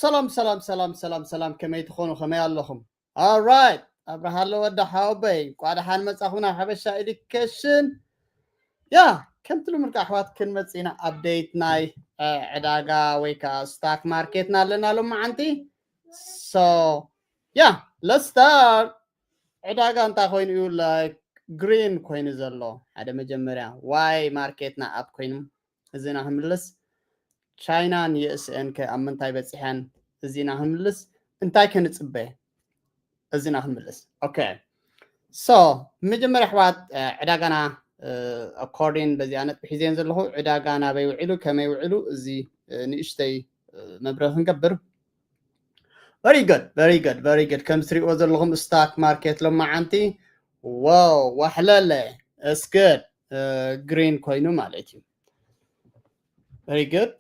ሰላም ሰላም ሰላም ሰላም ሰላም፣ ከመይ ትኾኑ? ከመይ ኣለኹም? Alright፣ ኣብርሃለ ወዲ ሓወበይ፣ እንኳዕ ደሓን መጻኹም ናብ ሓበሻ ኤዱኬሽን። ያ፣ ከምቲ ልሙድ ኣሕዋት ክንመጽእ ኢና፣ ኣፕዴት ናይ ዕዳጋ ወይ ከዓ ስታክ ማርኬትና ኣለና ሎማዓንቲ። So yeah, let's start። ዕዳጋ እንታይ ኮይኑ እዩ like ግሪን ኮይኑ ዘሎ? ሓደ መጀመርያ ዋይ ማርኬትና ኣፕ ኮይኑ እዚና ክምልስ። ቻይናን ዩኤስኤን ከ ኣብ ምንታይ በፂሐን? እዚና ክምልስ። እንታይ ከንፅበ? እዚና ክምልስ። ኦኬ። So መጀመርያ ኣሕዋት ዕዳጋና ኣኮርዲን በዚኣ ነጥቢ ሒዘን ዘለኹ። ዕዳጋ ናበይ ውዒሉ ከመይ ውዒሉ እዚ ንእሽተይ መብረህ ክንገብር። Very good, very good, very good። ከም ትሪእዎ ዘለኹም ስታክ ማርኬት ሎማዓንቲ ዋው ዋሕለለ እስክድ ግሪን ኮይኑ ማለት እዩ። Very good።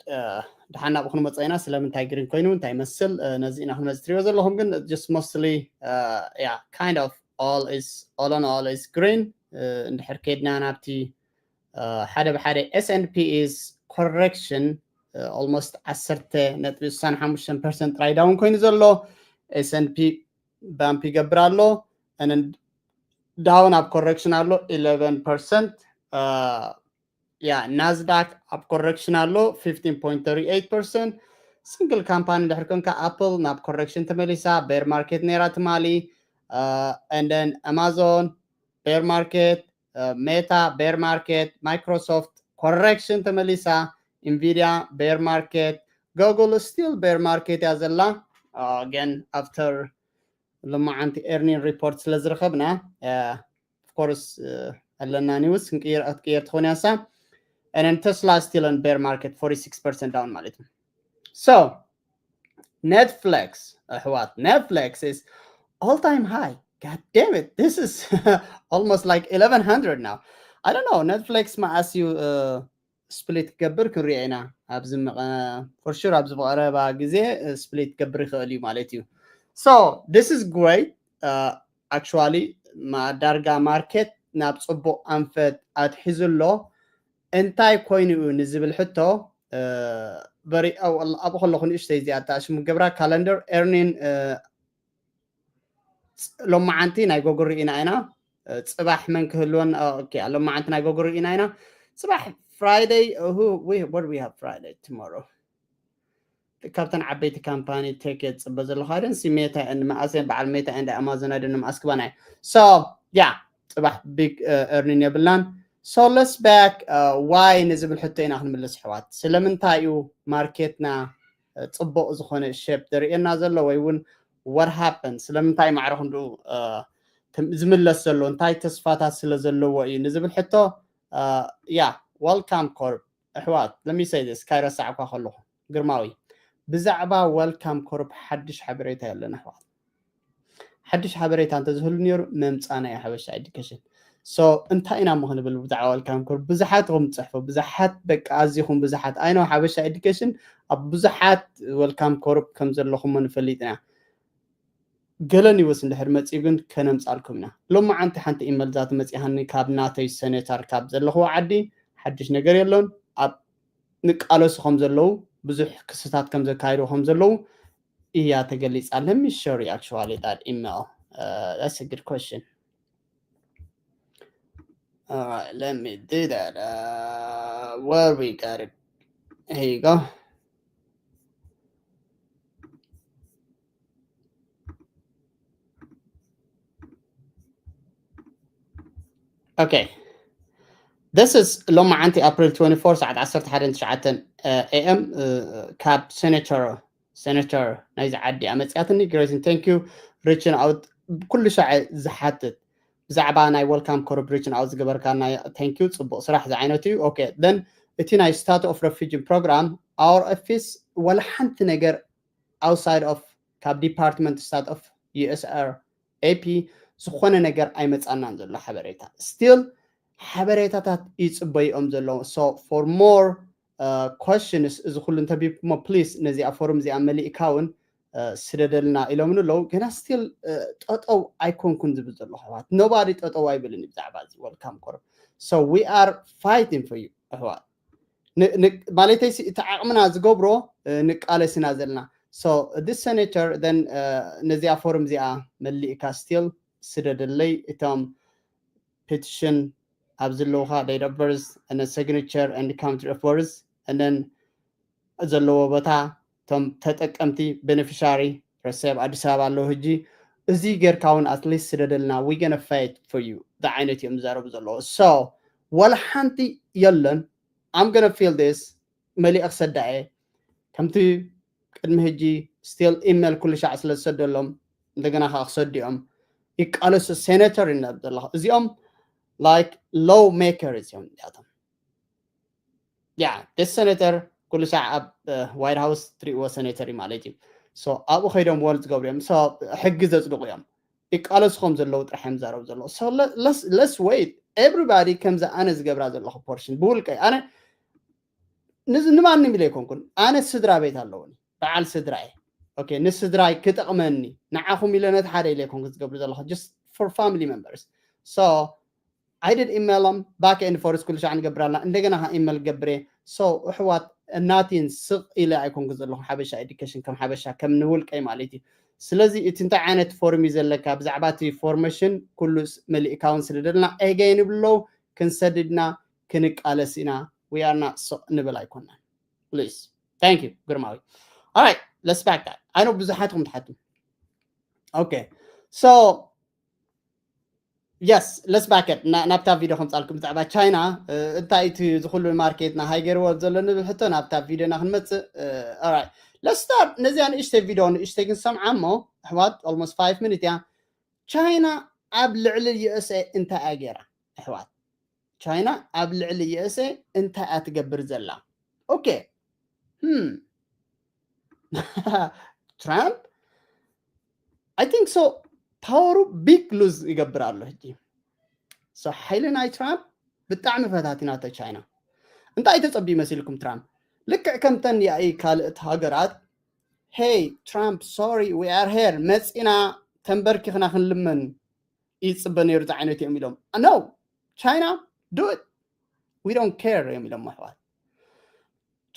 ደሓን ናብኡ ክንመፀ ኢና። ስለምንታይ ግሪን ኮይኑ እንታይ ይመስል ነዚ ኢና ክንመፅ። ትሪእዎ ዘለኹም ግን just mostly yeah, kind of all is all on all is green። እንድሕር ከድና ናብቲ ሓደ ብሓደ S and P is correction almost ዓሰርተ ነጥቢ ስሳን ሓሙሽተን ፐርሰንት ጥራይ ዳውን ኮይኑ ዘሎ። S and P ባምፕ ይገብር ኣሎ። ዳውን ኣብ ኮረክሽን ኣሎ eleven percent። ያ ናዝዳክ ኣብ ኮረክሽን ኣሎ fifteen point thirty eight percent። ሲንግል ካምፓኒ እንድሕር ኮንካ ኣፕል ናብ ኮረክሽን ተመሊሳ፣ ቤር ማርኬት ነይራ ትማሊ። And then ኣማዞን ቤር ማርኬት፣ ሜታ ቤር ማርኬት፣ ማይክሮሶፍት ኮረክሽን ተመሊሳ፣ ኢንቪድያ ቤር ማርኬት፣ ጉግል ስቲል ቤር ማርኬት እያ ዘላ። ግን ኣፍተር ሎማዓንቲ ኤርኒን ሪፖርት ስለ ዝረኸብና ኦፍኮርስ ኣለና ኒውስ ክንቅይር ክትቅየር ትኾን ያሳ። And then Tesla still on bear market forty six percent down ማለት እዩ። So Netflix ኣሕዋት፣ Netflix is all time high. God damn it, this is almost like eleven hundred now. I don't know, Netflix መዓስ እዩ ስፕሊት ክገብር ክንሪኦ ኢና። ኣብዚ for sure ኣብዚ ዝቐረባ ግዜ ስፕሊት ክገብር ይኽእል እዩ ማለት እዩ። So this is great. Actually ዳርጋ ማርኬት ናብ ፅቡቕ ኣንፈት ኣትሒዙ ኣሎ። እንታይ ኮይኑ እዩ ንዝብል ሕቶ ኣብኡ ከለኹ ንእሽተይ እዚኣ ኣተኣሽሙ ገብራ ካለንደር ኤርኒን ሎማዓንቲ ናይ ጎግል ርኢና ኢና። ፅባሕ መን ክህልወን? ሎማዓንቲ ናይ ጎግል ርኢና ኢና። ፅባሕ ፍራይደይ what we have Friday tomorrow? ካብተን ዓበይቲ ካምፓኒ ቴክ እየ ዝፅበ ዘለኹ። I don't see ሜታ and መኣሰን በዓል ሜታ and ኣማዞን I don't know መኣስ ክባና እዩ። So yeah, ፅባሕ ቢግ ኤርኒን የብልናን። So let's back why ንዝብል ሕቶ ኢና ክንምልስ ኣሕዋት። ስለምንታይ እዩ ማርኬትና ፅቡቕ ዝኾነ ሼፕ ዘርእየና ዘሎ ወይ እውን what happened? ስለምንታይ ማዕረ ክንድኡ ዝምለስ ዘሎ? እንታይ ተስፋታት ስለ ዘለዎ እዩ ንዝብል ሕቶ። ያ Welcome Corp ኣሕዋት፣ let me say this ካይረሳዕኳ ከለኹ ግርማዊ ብዛዕባ Welcome Corp ሓድሽ ሓበሬታ የለን ኣሕዋት። ሓድሽ ሓበሬታ እንተዝህሉ ነይሩ መምፃና እዩ ሓበሻ ኤዱኬሽን። So እንታይ ኢና እሞ ክንብል ብዛዕባ Welcome Corp? ብዙሓት ኢኹም ትፅሕፉ፣ ብዙሓት በቃ ኣዚኹም ብዙሓት። I know ሓበሻ ኤዱኬሽን ኣብ ብዙሓት Welcome Corp ከም ዘለኹም ንፈልጥ ኢና። ገለ ኒውስ እንድሕር መፂኡ ግን ከነምፃልኩም ኢና። ሎማዓንቲ ሓንቲ ኢመል ዛት መፂሃኒ ካብ ናተይ ሴኔተር ካብ ዘለኽዎ ዓዲ። ሓድሽ ነገር የሎን። ኣብ ንቃለሱ ከም ዘለዉ፣ ብዙሕ ክስታት ከም ዘካየዱ ከም ዘለዉ እያ ተገሊፃ። Let me show you actually that email. That's a good question. All right, let me do that. Where we got it? Here you go. Okay. This is ሎማዓንቲ April twenty-four ሰዓት ዓሰርተ ሓደን ትሽዓተን A M ካብ ሴኔተር ሴኔተር ናይዚ ዓዲ ኣመፅያትኒ። Great and thank you reaching out። ኩሉ ሻዕ ዝሓትት ብዛዕባ ናይ Welcome Corp reaching out ዝገበርካና thank you፣ ፅቡቕ ስራሕ ዝዓይነቱ እዩ። Okay, then እቲ ናይ Status of Refugee Program our office ዋላ ሓንቲ ነገር outside of ካብ ዲፓርትመንት ስታት ኦፍ U S R A P ዝኾነ ነገር ኣይመፃናን ዘሎ ሓበሬታ። Still ሓበሬታታት ይፅበይኦም ዘለዉ። So for more questions እዚ ኩሉ እንተቢብኩሞ please ነዚኣ ፎርም እዚኣ መሊእካ እውን ስደደልና ኢሎምን ኣለዉ። ግና still ጠጠው ኣይኮንኩን ዝብል ዘሎ ኣሕዋት። Nobody ጠጠው ኣይብልን እዩ ብዛዕባ እዚ Welcome Corp። So we are fighting for you ኣሕዋት። ማለተይ እቲ ዓቕምና ዝገብሮ ንቃለስ ኢና ዘለና። So this senator then ነዚኣ ፎርም እዚኣ መሊእካ still ስደደለይ እቶም petition ኣብ ዘለውካ date of birth and signature and country of birth and then ዘለዎ ቦታ እቶም ተጠቀምቲ beneficiary ረሰብ ኣዲስ ኣበባ ኣለዉ ሕጂ እዚ ጌርካ እውን at least ስደደልና we gonna fight for you ዝዓይነት እዮም ዝዛረቡ ዘለዉ so ወላ ሓንቲ የለን I'm gonna fill this መሊእ ክሰዳ እየ ከምቲ ቅድሚ ሕጂ still email ኩሉ ሻዕ ስለ ዝሰደሎም እንደገና ከዓ ክሰዲኦም ይቃለሱ senator ይነብ ዘለኹ እዚኦም like law makers እዮም እዚኣቶም yeah this senator ኩሉ ሻዕ ኣብ white house ትሪእዎ senator እዩ ማለት እዩ so ኣብኡ ከይዶም work ዝገብሩ እዮም so ሕጊ ዘፅድቑ እዮም ይቃለሱ ከም ዘለዉ ጥራሕ እዮም ዘረቡ ዘለዉ so let's wait everybody ከምዚ ኣነ ዝገብራ ዘለኹ portion ብውልቀይ ኣነ ንማንም ኢለ ኣይኮንኩን ኣነ ስድራ ቤት ኣለውኒ በዓል ስድራ እየ okay ንስድራይ ክጠቕመኒ ንዓኹም ኢለ ነቲ ሓደ ኢለ ኣይኮንኩ ዝገብሩ ዘለኹ just for family members so I did email them back and forth ኩሉ ሻዕ ንገብር ኣለና እንደገና ካ email ገብር እየ so እሕዋት እናቲን ስቕ ኢለ ኣይኮንኩ ዘለኹ ሓበሻ education ከም ሓበሻ ከም ንውልቀይ ማለት እዩ ስለዚ እቲ እንታይ ዓይነት form እዩ ዘለካ ብዛዕባ እቲ formation ኩሉ መሊእካ እውን ስደደልና again ይብሉ ኣለዉ ክንሰድድና ክንቃለስ ኢና we are not so ንብል ኣይኮናን please thank you ግርማዊ alright let's back that I know ብዙሓትኩም ትሓቱ okay so yes let's back it ናብታ ቪድዮ ከምፃልኩም ብዛዕባ ቻይና እንታይ እቲ ዝኩሉ ማርኬት ና ሃይገርዎ ዘሎ ንብል ሕቶ ናብታ ቪድዮና ክንመፅእ alright let's start ነዚኣ ንእሽተይ ቪድዮ ንእሽተይ ክንሰምዓ እሞ ኣሕዋት almost five minute እያ ቻይና ኣብ ልዕሊ USA እንታይ እያ ገይራ ኣሕዋት ቻይና ኣብ ልዕሊ USA እንታይ እያ ትገብር ዘላ okay hmm ትራምፕ I think so power ኡ big lose ይገብር ኣሎ ሕጂ so ሓይሊ ናይ ትራምፕ ብጣዕሚ ፈታቲናቶ ቻይና እንታይ ተፀቢ ይመሲልኩም ትራምፕ ልክዕ ከምተን ያኢ ካልእት ሃገራት hey ትራምፕ sorry we are here መፂና ተንበርኪኽና ክንልምን ይፅበ ነይሩ ዝዓይነት እዮም ኢሎም no China do it we don't care እዮም ኢሎም ኣሕዋት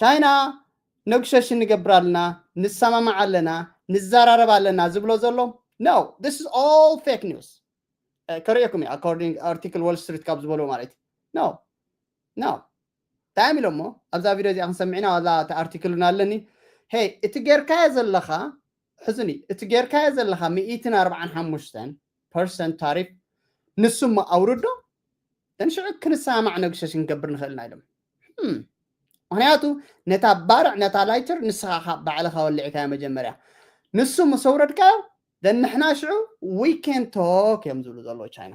ቻይና ነጉሸሽ ንገብር ኣለና ንሰማማዕ ኣለና ንዘራረብ ኣለና ዝብሎ ዘሎ no this is all fake news ከርእየኩም እዩ according article Wall Street ካብ ዝበልዎ ማለት እዩ no no እንታይ እዮም ኢሎሞ ኣብዛ ቪድዮ እዚኣ ክንሰምዕና ዋላ እቲ ኣርቲክል እውን ኣለኒ hey እቲ ጌርካዮ ዘለኻ ሕዝኒ እቲ ጌርካዮ ዘለኻ ሚእትን ኣርባዓን ሓሙሽተን percent ታሪፍ ንሱ እሞ ኣውርዶ ተንሽዑ ክንሰማማዕ ነግሸሽ ክንገብር ንኽእል ኢና ኢሎም ምክንያቱ ነታ ባርዕ ነታ lighter ንስኻ ባዕልኻ ወሊዕካዮ መጀመርያ ንሱ ምስ ኣውረድካዮ then ንሕና ሽዑ we can talk እዮም ዝብሉ ዘለዉ ቻይና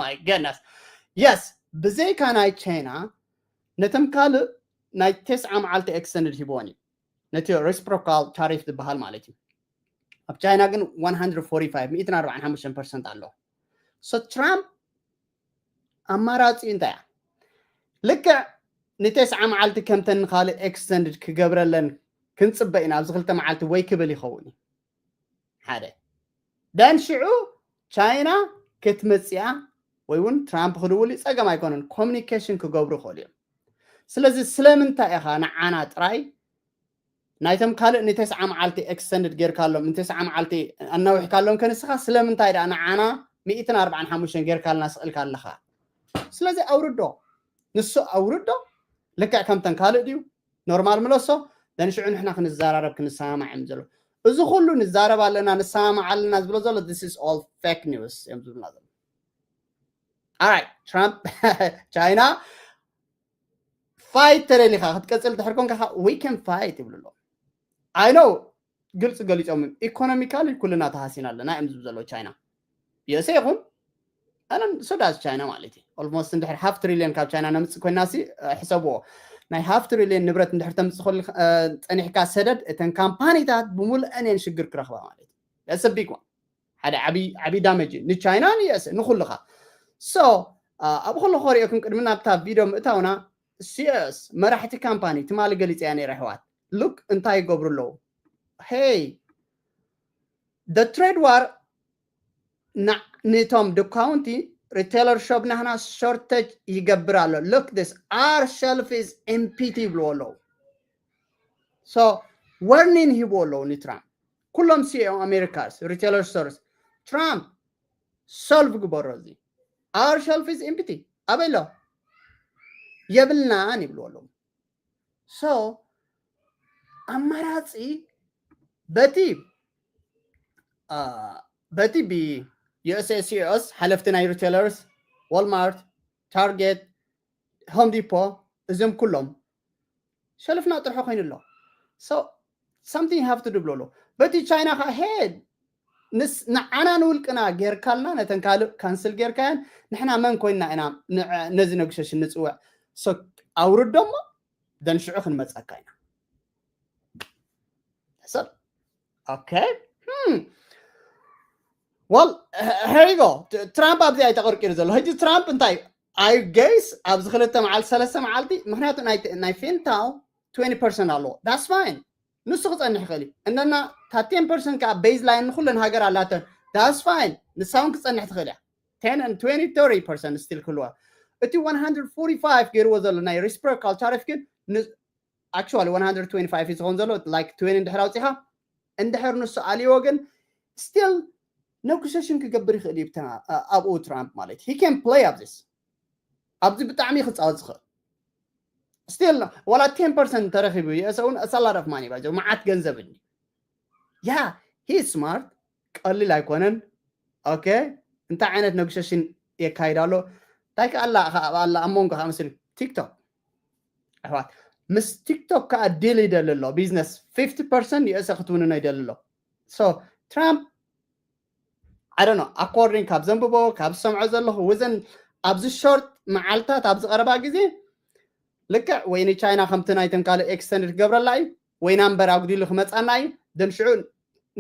my goodness yes ብዘይካ ናይ ቻይና ነቶም ካልእ ናይ ተስዓ መዓልቲ extended ሂብዎን እዩ ነቲ reciprocal tariff ዝበሃል ማለት እዩ ኣብ ቻይና ግን one hundred forty-five ሚእትን ኣርባዓን ሓሙሽተን percent ኣለዎ so ትራምፕ ኣማራፂ እንታይ እያ ልክዕ ንተስዓ መዓልቲ ከምተን ካልእ extended ክገብረለን ክንፅበ ኢና ኣብዚ ክልተ መዓልቲ ወይ ክብል ይኸውን እዩ ሓደ then ሽዑ ቻይና ክትመፅያ ወይ እውን ትራምፕ ክድውል እዩ ፀገም ኣይኮነን communication ክገብሩ ይኽእሉ እዮም ስለዚ ስለምንታይ ኢኻ ንዓና ጥራይ ናይቶም ካልእ ንተስዓ መዓልቲ extended ጌርካሎም ንተስዓ መዓልቲ ኣናዊሕካሎም ከንስኻ ስለምንታይ ደኣ ንዓና ሚእትን ኣርባዓን ሓሙሽተን ጌርካልና ስቕልካ ኣለኻ ስለዚ ኣውርዶ ንሱ ኣውርዶ ልክዕ ከምተን ካልእ ድዩ ኖርማል ምለሶ then ሽዑ ንሕና ክንዘራረብ ክንሰማማዕ እዮም ዘሎ እዚ ኩሉ ንዛረብ ኣለና ንሰማማዕ ኣለና ዝብሎ ዘሎ this is all fake news እዮም ዝብልና ዘሎ alright ትራምፕ ቻይና fight ተደሊኻ ክትቀፅል ድሕር ኮንካ we can fight ይብሉ ኣለዉ I know ግልፂ ገሊፆም economically ኩልና ተሃሲና ኣለና እዮም ዝብሉ ዘለዉ ቻይና USA ይኹን ኣነን so does ቻይና ማለት እዩ almost እንድሕር half trillion ካብ ቻይና ነምፅእ ኮይና ሲ ሕሰብዎ ናይ half trillion ንብረት እንድሕር ተምፅእ ጸኒሕካ ሰደድ እተን ካምፓኒታት ብምሉአን እየን ሽግር ክረኽባ ማለት እዩ that's a big one ሓደ ዓብዪ damage እዩ ንቻይና ንዩኤስ ንኩልኻ so ኣብ ከለኹ ከሪኦኩም ቅድሚ ናብታ ቪድዮ ምእታውና ሲስ መራሕቲ ካምፓኒ ትማሊ ገሊፀያ ነይረ ኣሕዋት look እንታይ ይገብሩ ኣለዉ hey the trade war ንቶም ድካውንቲ retailer shop ናህና shortage ይገብር ኣሎ look this our shelf is empty ይብልዎ ኣለዉ So warning ሂብዎ ኣለዉ ንትራምፕ። ኩሎም ሲኦ ኣሜሪካስ ሪቴለር ስቶርስ፣ ትራምፕ፣ ሶልቭ ግበሮ፣ እዚ our shelf is empty፣ ኣበይ ኣሎ? የብልናን ይብልዎ ኣለዉ። So ኣማራፂ በቲ በቲ ብ ዩኤስኤስሲኦስ ሓለፍቲ ናይ ሪቴለርስ፣ ዋልማርት፣ ታርጌት፣ ሆም ዲፖ፣ እዚም ኩሎም ሸልፍና ጥርሑ ኮይኑ ኣሎ። So something have to do ብሎ ኣሎ። በቲ ቻይና ከዓ ሄድ ንዓና ንውልቅና ጌርካልና፣ ነተን ካልእ ካንስል ጌርካየን፣ ንሕና መን ኮይንና ኢና ነዚ ነግሸሽን ንፅውዕ? So ኣውርዶ እሞ ደን ሽዑ ክንመፀካ ኢና። ሰብ okay well here you go። ትራምፕ ኣብዚ ኣይተቐርቂሩ ዘሎ። ሕጂ ትራምፕ እንታይ፣ I guess ኣብዚ ክልተ መዓልቲ ሰለስተ መዓልቲ፣ ምክንያቱ ናይ ፌንታው twenty percent ኣለዎ። That's fine። ንሱ ክፀንሕ ይኽእል እዩ። እንደና እታ ten percent ከዓ ቤዝ ላይን ንኩለን ሃገር ኣላተን። That's fine። ንሳ እውን ክፀንሕ ትኽእል እያ። Ten and twenty, thirty percent still ክህልዋ። እቲ one hundred forty-five ገይርዎ ዘሎ ናይ reciprocal tariff ግን actually one hundred twenty-five እዩ ዝኸውን ዘሎ። Like twenty እንድሕር ኣውፂኻ፣ እንድሕር ንሱ ኣልይዎ ግን still ነጉሸሽን ክገብር ይኽእል እዩ ኣብኡ ትራምፕ ማለት። He can play ኣብ this፣ ኣብዚ ብጣዕሚ ክፃወት ዝኽእል። Still ዋላ ten percent ተረኪቡ የእሰውን a lot of money ባጀ፣ መዓት ገንዘብ እኒ። Yeah, he's smart። ቀሊል ኣይኮነን። Okay፣ እንታይ ዓይነት ነጉሸሽን የካይድ ኣሎ? እንታይ ከኣላ ኣላ ኣብ መንጎ ከዓ መስል ቲክቶክ ኣሕዋት፣ ምስ ቲክቶክ ከዓ ዲል ይደሊ ኣሎ። ቢዝነስ fifty percent ዩኤስ ክትውንኖ ይደሊ ኣሎ። So ትራምፕ I don't know፣ according ካብ ዘንብቦ ካብ ዝሰምዖ ዘለኹ፣ within ኣብዚ ሾርት መዓልታት ኣብዚ ቀረባ ግዜ ልክዕ ወይ ንቻይና ከምቲ ናይተን ካልእ ኤክስተንድ ክገብረላ እዩ ወይ ናምበር ኣጉዲሉ ክመፃና እዩ። ደን ሽዑ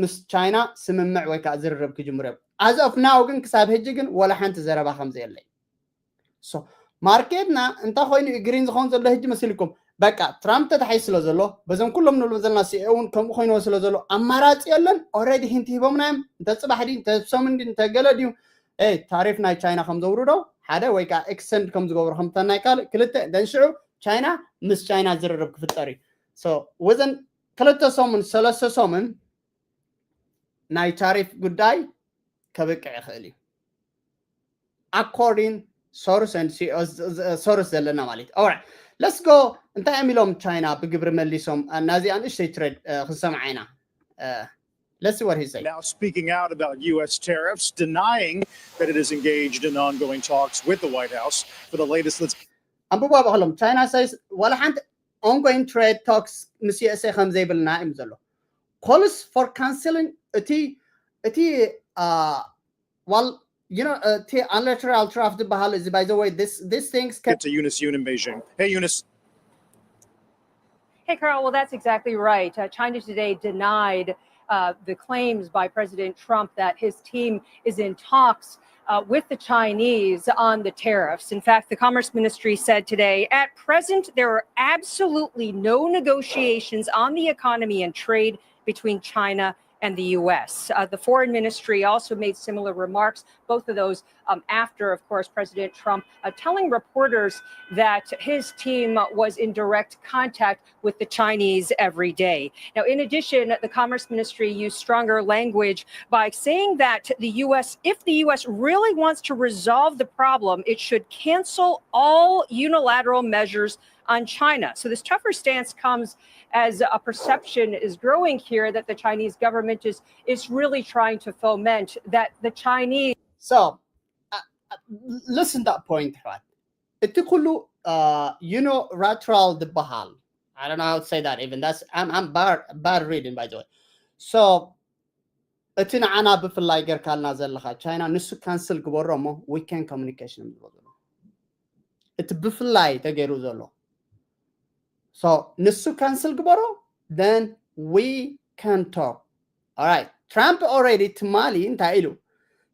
ምስ ቻይና ስምምዕ ወይ ከዓ ዝርርብ ክጅምሩ እዮም። As of now ግን ክሳብ ሕጂ ግን ወላ ሓንቲ ዘረባ ከም ዘየለ እዩ። So ማርኬትና እንታይ ኮይኑ እዩ ግሪን ዝኸውን ዘሎ ሕጂ መሲልኩም? በቃ ትራምፕ ተታሒዙ ስለ ዘሎ፣ በዞም ኩሎም ንብሎም ዘለና ሲኦ እውን ከምኡ ኮይንዎ ስለ ዘሎ ኣማራፂ የለን። Already ሂንት ሂቦምና እዮም። እንተ ፅባሕ ድዩ፣ እንተ ሰሙን ድዩ፣ እንተ ገለ ድዩ፣ እ ታሪፍ ናይ ቻይና ከም ዘውርዶ ሓደ ወይ ከዓ ኤክስተንድ ከም ዝገብሩ ከምተናይ ካልእ ክልተ፣ ደን ሽዑ ቻይና ምስ ቻይና ዝርርብ ክፍጠር እዩ። So within ክልተ ሰሙን ሰለስተ ሰሙን ናይ ታሪፍ ጉዳይ ከብቅዕ ይኽእል እዩ። According source and source ዘለና ማለት እዩ። Alright, let's go። እንታይ እዮም ኢሎም ቻይና ብግብሪ መሊሶም? ናዚኣ ንእሽተይ ትሬድ ክንሰምዓ ኢና። Let's see what he said. Now speaking out about U S tariffs, denying that it is engaged in ongoing talks with the White House. For the latest, let's ኣንብቦ ኣባክሎም። ቻይና ሳይስ ዋላ ሓንቲ ongoing trade talks ምስ ዩኤስኤ ከም ዘይብልና እዮም ዘሎ። Calls for canceling እቲ እቲ well, you know, እቲ unilateral tariff ዝበሃል እዚ፣ by the way, this these things can get to Eunice Yoon in Beijing. Hey, Eunice. Hey, Carl. Well, that's exactly right. Uh, China today denied uh, the claims by President Trump that his team is in talks uh, with the Chinese on the tariffs. In fact, the Commerce Ministry said today, at present, there are absolutely no negotiations on the economy and trade between China and the U S. Uh, the foreign ministry also made similar remarks, both of those um, after, of course, President Trump uh, telling reporters that his team was in direct contact with the Chinese every day. Now, in addition, the Commerce Ministry used stronger language by saying that the U S, if the U S really wants to resolve the problem, it should cancel all unilateral measures on China. So this tougher stance comes as a perception is growing here that the Chinese government is is really trying to foment that the Chinese. So, uh, uh, listen that point, right? እቲ ኩሉ unilateral ዝበሃል, I don't know how to say that even. That's I'm I'm bad bad reading, by the way. So እቲ ንዓና ብፍላይ ጌርካልና ዘለኻ ቻይና ንሱ ካንስል ግበሮ እሞ we can communication ዝብሎ ዘሎ እቲ ብፍላይ ተገይሩ ዘሎ። So ንሱ ካንስል ግበሮ, then we can talk. Alright, ትራምፕ already ትማሊ እንታይ ኢሉ?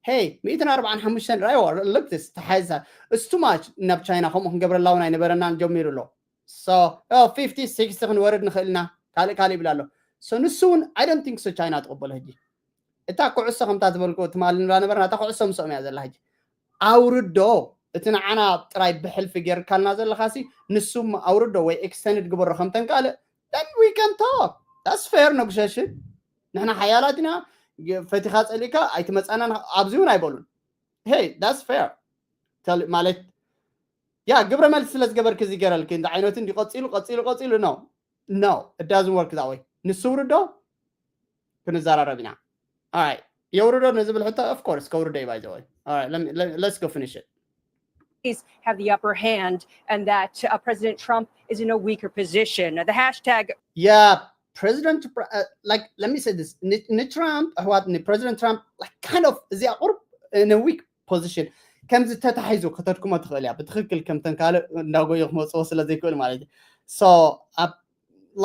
Hey, ሚእትን ኣርባዓን ሓሙሽተን ራይዋ ልክትስ ተሓይሳ it's too much። ናብ ቻይና ከምኡ ክንገብረላ እውን ኣይነበረናን ጀሚሩ ኣሎ። So fifty sixty ክንወርድ ንኽእል ኢና፣ ካልእ ካልእ ይብል ኣሎ። So ንሱ እውን I don't think so ቻይና ትቕበሎ። ሕጂ እታ ኩዕሶ ከምታ ዝበልኩ ትማሊ ንብላ ነበርና፣ እታ ኩዕሶ ምስኦም እያ ዘላ። ሕጂ ኣውርዶ፣ እቲ ንዓና ጥራይ ብሕልፊ ጌርካልና ዘለኻሲ ንሱ ኣውርዶ ወይ ኤክስተንድ ግበሮ ከምተን ካልእ then we can talk. That's fair negotiation. ንሕና ሓያላት ኢና። ፈቲኻ ጸሊእካ ኣይትመጻናን ኣብዚ እውን ኣይበሉን። Hey, that's fair. ማለት ያ ግብረ መልስ ስለ ዝገበርክ እዚ ገረልክ እንደ ዓይነቱ እንዲ ቀጺሉ ቀጺሉ ቀጺሉ ነው። No, it doesn't work that way. ንሱ ውርዶ ክንዘራረብ ኢና። All right. የውርዶ ንዝብል ሕቶ of course ከውርዶ እዩ by the way. All right, let me, let, let's go finish it. Have the upper hand and that uh, President Trump is in a weaker position. The hashtag Yeah, President uh, like let me say this. ንትራምፕ ኣሕዋት ንፕሬዚደንት ትራምፕ like kind of እዚኣ ቁርብ in a weak position ከምዚ ተታሒዙ ከተድክሞ ትኽእል እያ። ብትኽክል ከምተን ካልእ እንዳጎዩ ክመፅዎ ስለ ዘይክእል ማለት እዩ። So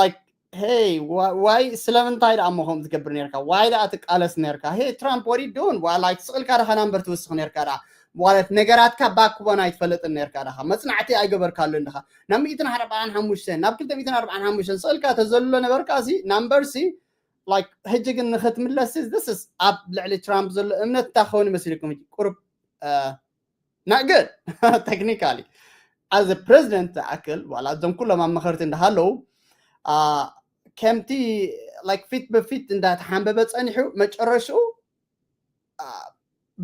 like hey why ስለምንታይ ደኣ እሞ ከምኡ ትገብር ነርካ? ዋይ ደኣ ትቃለስ ነርካ? Hey Trump, what are you doing? Like ስቕልካ ደኻ ናምበር ትውስኽ ነርካ ደኣ ማለት ነገራትካ ባክቦን ኣይትፈልጥን ነርካ ደኻ? መጽናዕቲ ኣይገበርካሉን ደኻ? ናብ ሚእትን ኣርባዓን ሓሙሽተን ናብ ክልተ ሚእትን ኣርባዓን ሓሙሽተን ስቕልካ ተዘልሎ ነበርካ ሲ ናምበር ሲ like ሕጂ ግን ንኽትምለስ this is ኣብ ልዕሊ ትራምፕ ዘሎ እምነት እንታይ ክኸውን ይመስልኩም? ቁርብ not good technically as a president ዝኣክል ዋላ እዞም ኩሎም ኣብ መኸርቲ እንዳሃለዉ ከምቲ like ፊት ብፊት እንዳተሓንበበ ጸኒሑ መጨረሽኡ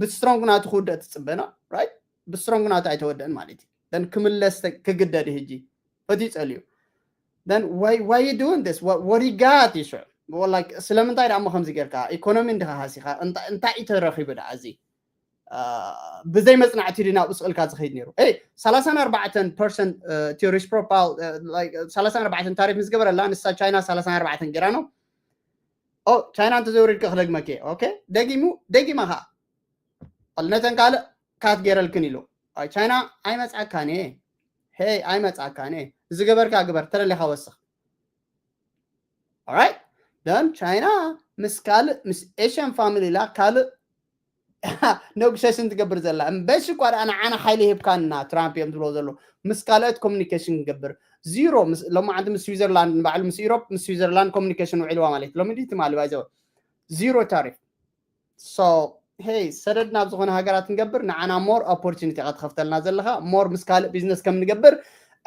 ብስትሮንግ ናቱ ክውደእ ትጽበና right? ብስትሮንግ ናቱ ኣይተወደእን ማለት እዩ። ክምለስ ክግደድ ህጂ ፈትዩ ጸልዩ then why why you doing this? What what you got? You sure? Well, like ስለምንታይ ደኣ እሞ ከምዚ ጌርካ? ኢኮኖሚ እንዲኻ ሃሲኻ እንታይ እንታይ እዩ ተረኺቡ ደኣ እዚ ብዘይ መጽናዕቲ ድዩ ናብኡ ስቕልካ ዝኸይድ ነይሩ? Hey ሰላሳን ኣርባዕተን ፐርሰንት እቲ risk profile ሰላሳን ኣርባዕተን ታሪፍ ምስ ገበረላ ንሳ ቻይና ሰላሳን ኣርባዕተን ጌራ ነው። ኦ ቻይና እንተዘይወሪድካ ክደግመኪ እየ። Okay ደጊሙ ደጊማ ኸዓ ነተን ካልእ ካት ጌረልክን ኢሉ ቻይና ኣይመጽኣካን እየ። Hey ኣይመጽኣካን እየ። ዝገበርካ ግበር ተደሊኻ ወስኽ። All right then ቻይና ምስ ካልእ ምስ ኤሽያን ፋሚሊ ኢላ ካልእ ነጉሸሽን ትገብር ዘላ እምበሽ እኳ ደኣ ንዓና ሓይሊ ሂብካና ትራምፕ እዮም ትብሎ ዘሎ ምስ ካልኦት ኮሚኒኬሽን ክገብር ዚሮ ሎማዓንቲ ምስ ስዊዘርላንድ ንባዕሉ ምስ ኢሮፕ ምስ ስዊዘርላንድ ኮሚኒኬሽን ውዒልዋ ማለት እዩ። ሎሚ ድዩ ትማሊ ባይዘወ ዚሮ ታሪፍ። So hey ሰደድ ናብ ዝኾነ ሃገራት ንገብር ንዓና more opportunity ኢኻ ትኸፍተልና ዘለኻ more ምስ ካልእ ቢዝነስ ከም ንገብር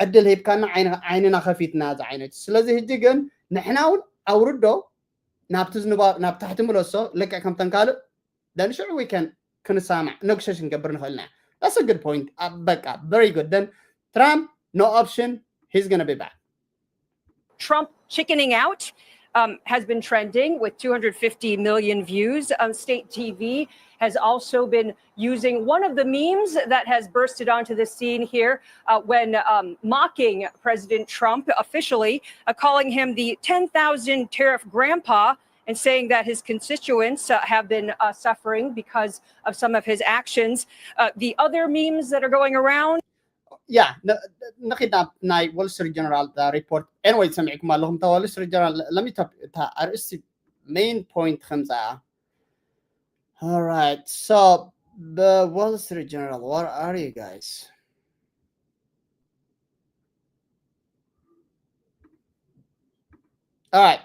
ዕድል ሂብካና ዓይንና ከፊትና እዚ ዓይነት። ስለዚ ህጂ ግን ንሕና እውን ኣውርዶ ናብቲ ዝንባር ናብ ታሕቲ ምለሶ ልክዕ ከምተን ካልእ then ሽዑ we can ክንሰማማዕ ነጉሸሽ ክንገብር ንኽእል ኢና። That's a good point. በቃ very good then Trump no option, he's gonna be back. Trump chickening out um, has been trending with two hundred fifty million views. Um, state T V has also been using one of the memes that has bursted onto the scene here uh, when um, mocking President Trump officially, uh, calling him the ten thousand tariff grandpa and saying that his constituents uh, have been uh, suffering because of some of his actions. Uh, the other memes that are going around. Yeah, ንኺድ ናብ ናይ Wall Street Journal report. Anyway ሰሚዕኩም ኣለኹም። እታ Wall Street Journal let me top እታ ኣርእስቲ main point ከምዛ። All right, so the Wall Street Journal, where are you guys? All right,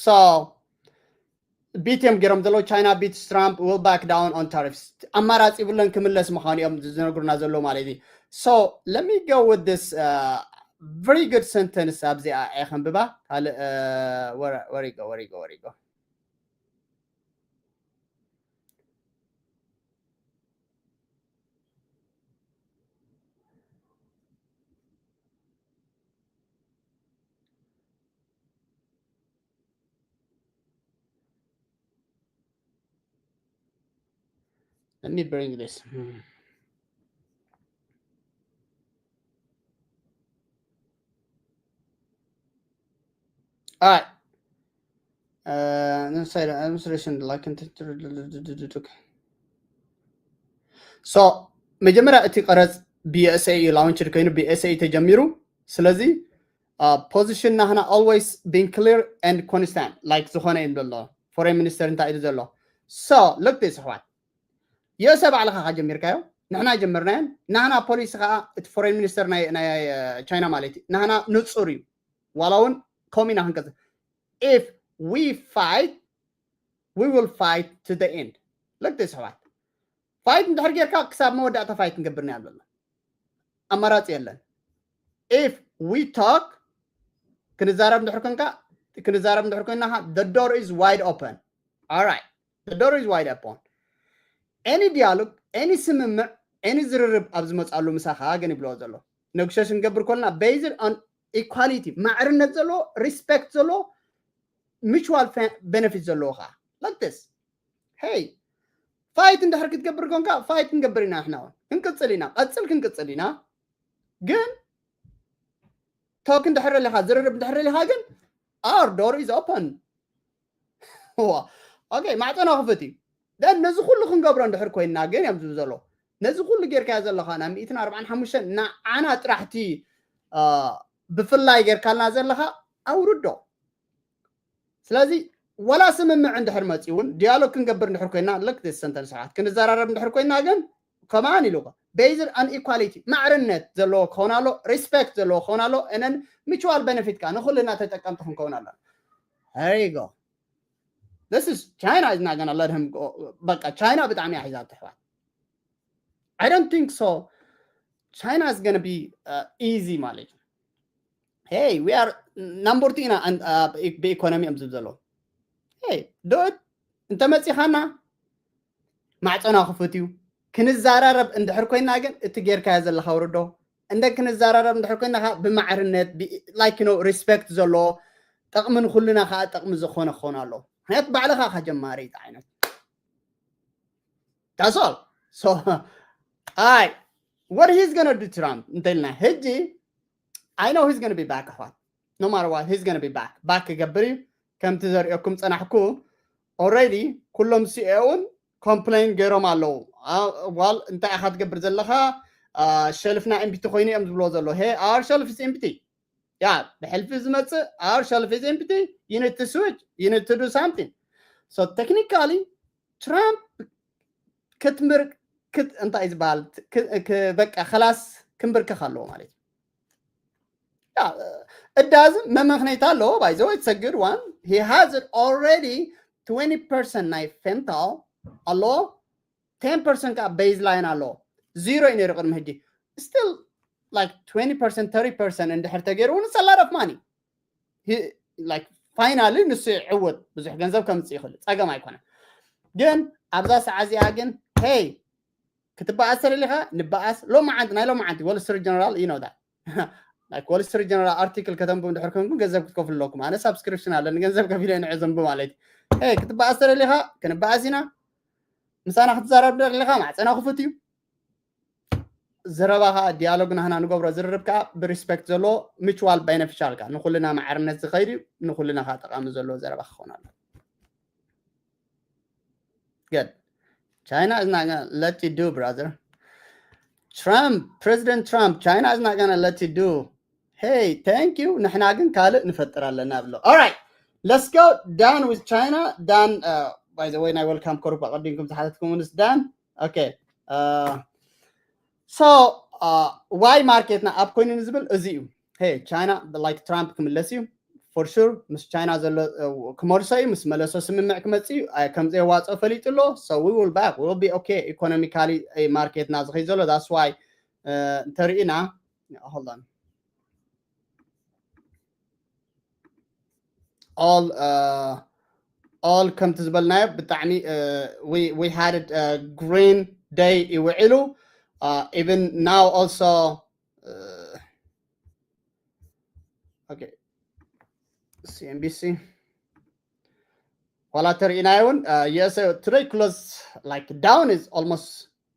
so ቢት እዮም ገይሮም ዘለዉ። China beats Trump, will back down on tariffs. ኣማራፂ ይብለን ክምለስ ምዃኑ እዮም ዝነግሩና ዘለዉ ማለት እዩ። So let me go with this uh, very good sentence ኣብዚኣ እየ ከንብባ። ካልእ uh, where, where you go, where you go, where you go? Let me bring this. All right. Uh, administration like so መጀመርያ እቲ ቀረፅ ብዩኤስኤ እዩ ላውንችድ ኮይኑ ብዩኤስኤ ተጀሚሩ። ስለዚ position ናህና always been clear and constant like ዝኾነ እዩ ዘሎ። Foreign minister እንታይ ኢሉ ዘሎ? So look this ኣሕዋት ዩኤስኤ ባዕልኻ ካ ጀሚርካዮ ንሕና ጀመርናዮን ናህና ፖሊሲ ከዓ እቲ foreign minister ናይ China ማለት እዩ ናህና ንፁር እዩ። ዋላ እውን ከምኡ ኢና ክንቀፅል if we fight we will fight to the end. Look this ኣሕዋት fight እንድሕር ጌርካ ክሳብ መወዳእታ fight ክንገብር ኢና ዘለና። ኣማራፂ የለን። If we talk ክንዛረብ እንድሕር ኮንካ ክንዛረብ እንድሕር ኮይና the door is wide open. All right, the door is wide open. Any dialogue, any ስምምዕ, any ዝርርብ ኣብ ዝመፅኣሉ ምሳኻ ግን ይብልዎ ዘሎ negotiation ክንገብር ኮልና based on equality, ማዕርነት ዘለዎ, respect ዘለዎ, mutual benefit ዘለዎ ከዓ like this. Hey, fight እንድሕር ክትገብር ኮንካ fight ክንገብር ኢና። ንሕና እውን ክንቅፅል ኢና፣ ቀፅል ክንቅፅል ኢና። ግን talk እንድሕር ኢኻ፣ ዝርርብ እንድሕር ኢኻ ግን our door is open. ዋ okay, ማዕፀና ክፍት እዩ። Then ነዚ ኩሉ ክንገብሮ እንድሕር ኮይና ግን እዮም ዝብሉ ዘለዉ። ነዚ ኩሉ ጌርካዮ ዘለኻ ናብ ሚእትን ኣርባዓን ሓሙሽተን ንዓና ጥራሕቲ ብፍላይ ጌርካልና ዘለኻ ኣውርዶ። ስለዚ ወላ ስምምዕ እንድሕር መፂኡ እውን dialogue ክንገብር እንድሕር ኮይና ልክ ሰንተን ሰባት ክንዘራረብ እንድሕር ኮይና ግን ከማን ኢሉ based on equality, ማዕርነት ዘለዎ ክኸውን ኣሎ፣ respect ዘለዎ ክኸውን ኣሎ፣ and then mutual benefit ከዓ ንኩልና ተጠቀምቲ ክንከውን ኣለና። There you go. This is China is not gonna let him go. በቃ ቻይና ብጣዕሚ እያ ሒዛቶ ኣሕዋት። I don't think so. China is gonna be uh, easy ማለት እዩ። Hey, we are number two ኢና ብኢኮኖሚ እዮም ዝብል ዘለዉ። Hey, do it. እንተመፂኻና ማዕፀና ክፉት እዩ። ክንዘራረብ እንድሕር ኮይና ግን እቲ ጌርካዮ ዘለኻ ውርዶ እንደ ክንዘራረብ እንድሕር ኮይና ከዓ ብማዕርነት like you know respect ዘሎ ጠቕሚ ንኩልና ከዓ ጠቕሚ ዝኾነ ክኾን ኣሎ። ምክንያቱ ባዕልኻ ከጀማሪ ዓይነት That's all. So I what he's gonna do Trump እንተልና ሕጂ I know he's gonna be back ኣሕዋት። No matter what, he's gonna be back. Back ክገብር እዩ። ከምቲ ዘርእየኩም ፀናሕኩ already ኩሎም ሲኤውን complain ገይሮም ኣለዉ። ዋል እንታይ ኢኻ ትገብር ዘለኻ? ሸልፍና empty ኮይኑ እዮም ዝብሎ ዘሎ። Hey, our shelf is empty. ያ ብሕልፊ ዝመፅእ our shelf is empty. You need to switch. You need to do something. So technically Trump ክትምር እንታይ ዝበሃል በቃ ከላስ ክንብርከኽ ኣለዎ ማለት እዩ። እዳዝ መመክነይታ ኣለዎ። By the way, it's a good one. He has it already. Twenty percent ናይ fentanyl ኣለዎ። Ten percent ከዓ baseline ኣለዎ። Zero እዩ ነይሩ ቅድሚ ሕጂ። Still like twenty percent, thirty percent እንድሕር ተገይሩ እውን it's a lot of money. Like finally ንሱ ይዕውት፣ ብዙሕ ገንዘብ ከምፅእ ይኽእል፣ ፀገም ኣይኮነን። ግን ኣብዛ ሰዓት እዚኣ ግን hey ክትበኣስ ተደሊኻ ንበኣስ። ሎማዓንቲ ናይ ሎማዓንቲ Wall Street Journal you know that like Wall Street Journal article ከተንብቡ እንድሕር ኮንኩም ገንዘብ ክትከፍሉ ኣለኩም። ኣነ subscription ኣለኒ፣ ገንዘብ ከፊለ ንዕ ዘንቡ ማለት እዩ። Hey ክትበኣስ ተደሊኻ ክንበኣስ ኢና። ምሳና ክትዛረብ ደሊኻ ማዕፀና ክፉት እዩ። ዘረባ ከዓ dialogue ናህና ንገብሮ ዝርርብ ከዓ ብሪስፔክት ዘለዎ mutual beneficial ከዓ ንኩልና ማዕርነት ዝኸይድ እዩ፣ ንኩልና ከዓ ጠቃሚ ዘለዎ ዘረባ ክኸውን ኣሎ። Good. China is not gonna let you do, brother. Trump, President Trump, China is not gonna let you do. Hey, thank you. ንሕና ግን ካልእ ንፈጥር ኣለና ብሎ። All right. Let's go. Done with China. Done. Uh, by the way, ናይ welcome ኮርባ ቀዲምኩም ዝሓተትኩምንስ done. Okay. Uh, so uh, why ማርኬትና up ኮይኑ ንዝብል እዚ እዩ። Hey, ቻይና like ትራምፕ ክምለስ እዩ for sure። ምስ ቻይና ዘሎ ክመልሶ እዩ። ምስ መለሶ ስምምዕ ክመፅእ እዩ። ከም ዘየዋፅኦ ፈሊጡ ኣሎ። So we will back, we will be okay economically። ማርኬትና ዝኸይ ዘሎ that's why እንተርኢና hold on all uh, all ከምቲ ዝበልናዮ ብጣዕሚ uh, we we had it uh, green day ይውዕሉ uh, even now also uh, okay C N B C ዋላ ተርኢናዮ እውን uh, yes uh, today close like down is almost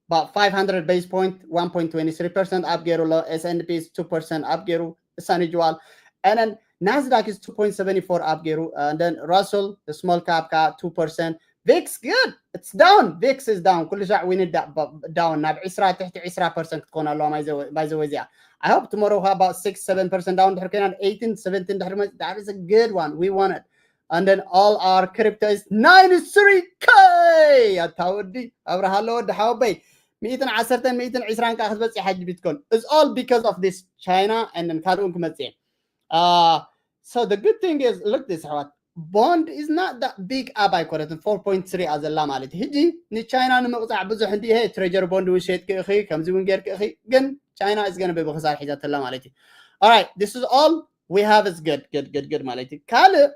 about five hundred base point, one point twenty three percent up ገይሩ ኣሎ። S and P is two percent up ገይሩ እሳን ይጅዋል and then Nasdaq is two point seven four up ገይሩ and then Russell the small cap ከዓ two percent። VIX good, it's down. VIX is down. ኩሉ ሻዕ we need down ናብ ዕስራ ትሕቲ ዕስራ percent ክትኮን ኣለዋ። By the way እዚኣ I hope tomorrow ከዓ about six seven percent down ድሕር ኮይና eighteen seventeen ድሕር መ that is a good one. We want it. And then all our crypto is ninety three K. ኣታ ወዲ ኣብርሃ ኣሎ ወዲ ሓወበይ ሚእትን ዓሰርተን ሚእትን ዕስራን ከዓ ክትበፅሕ ሕጂ ቢትኮን is all because of this China and then ካልእ እውን ክመፅእ እየ። Uh, so the good thing is look this ኣሕዋት bond is not that big up ኣይኮነትን። Four point three እያ ዘላ ማለት እዩ። ሕጂ ንቻይና ንምቕፃዕ ብዙሕ እንዲ ይሄ treasury bond እውን ሸይጥኪ ኢኺ ከምዚ እውን ጌርኪ ኢኺ ግን China is gonna be ብክሳር ሒዛተላ ማለት እዩ። All right, this is all we have is good, good, good, good ማለት እዩ። ካልእ,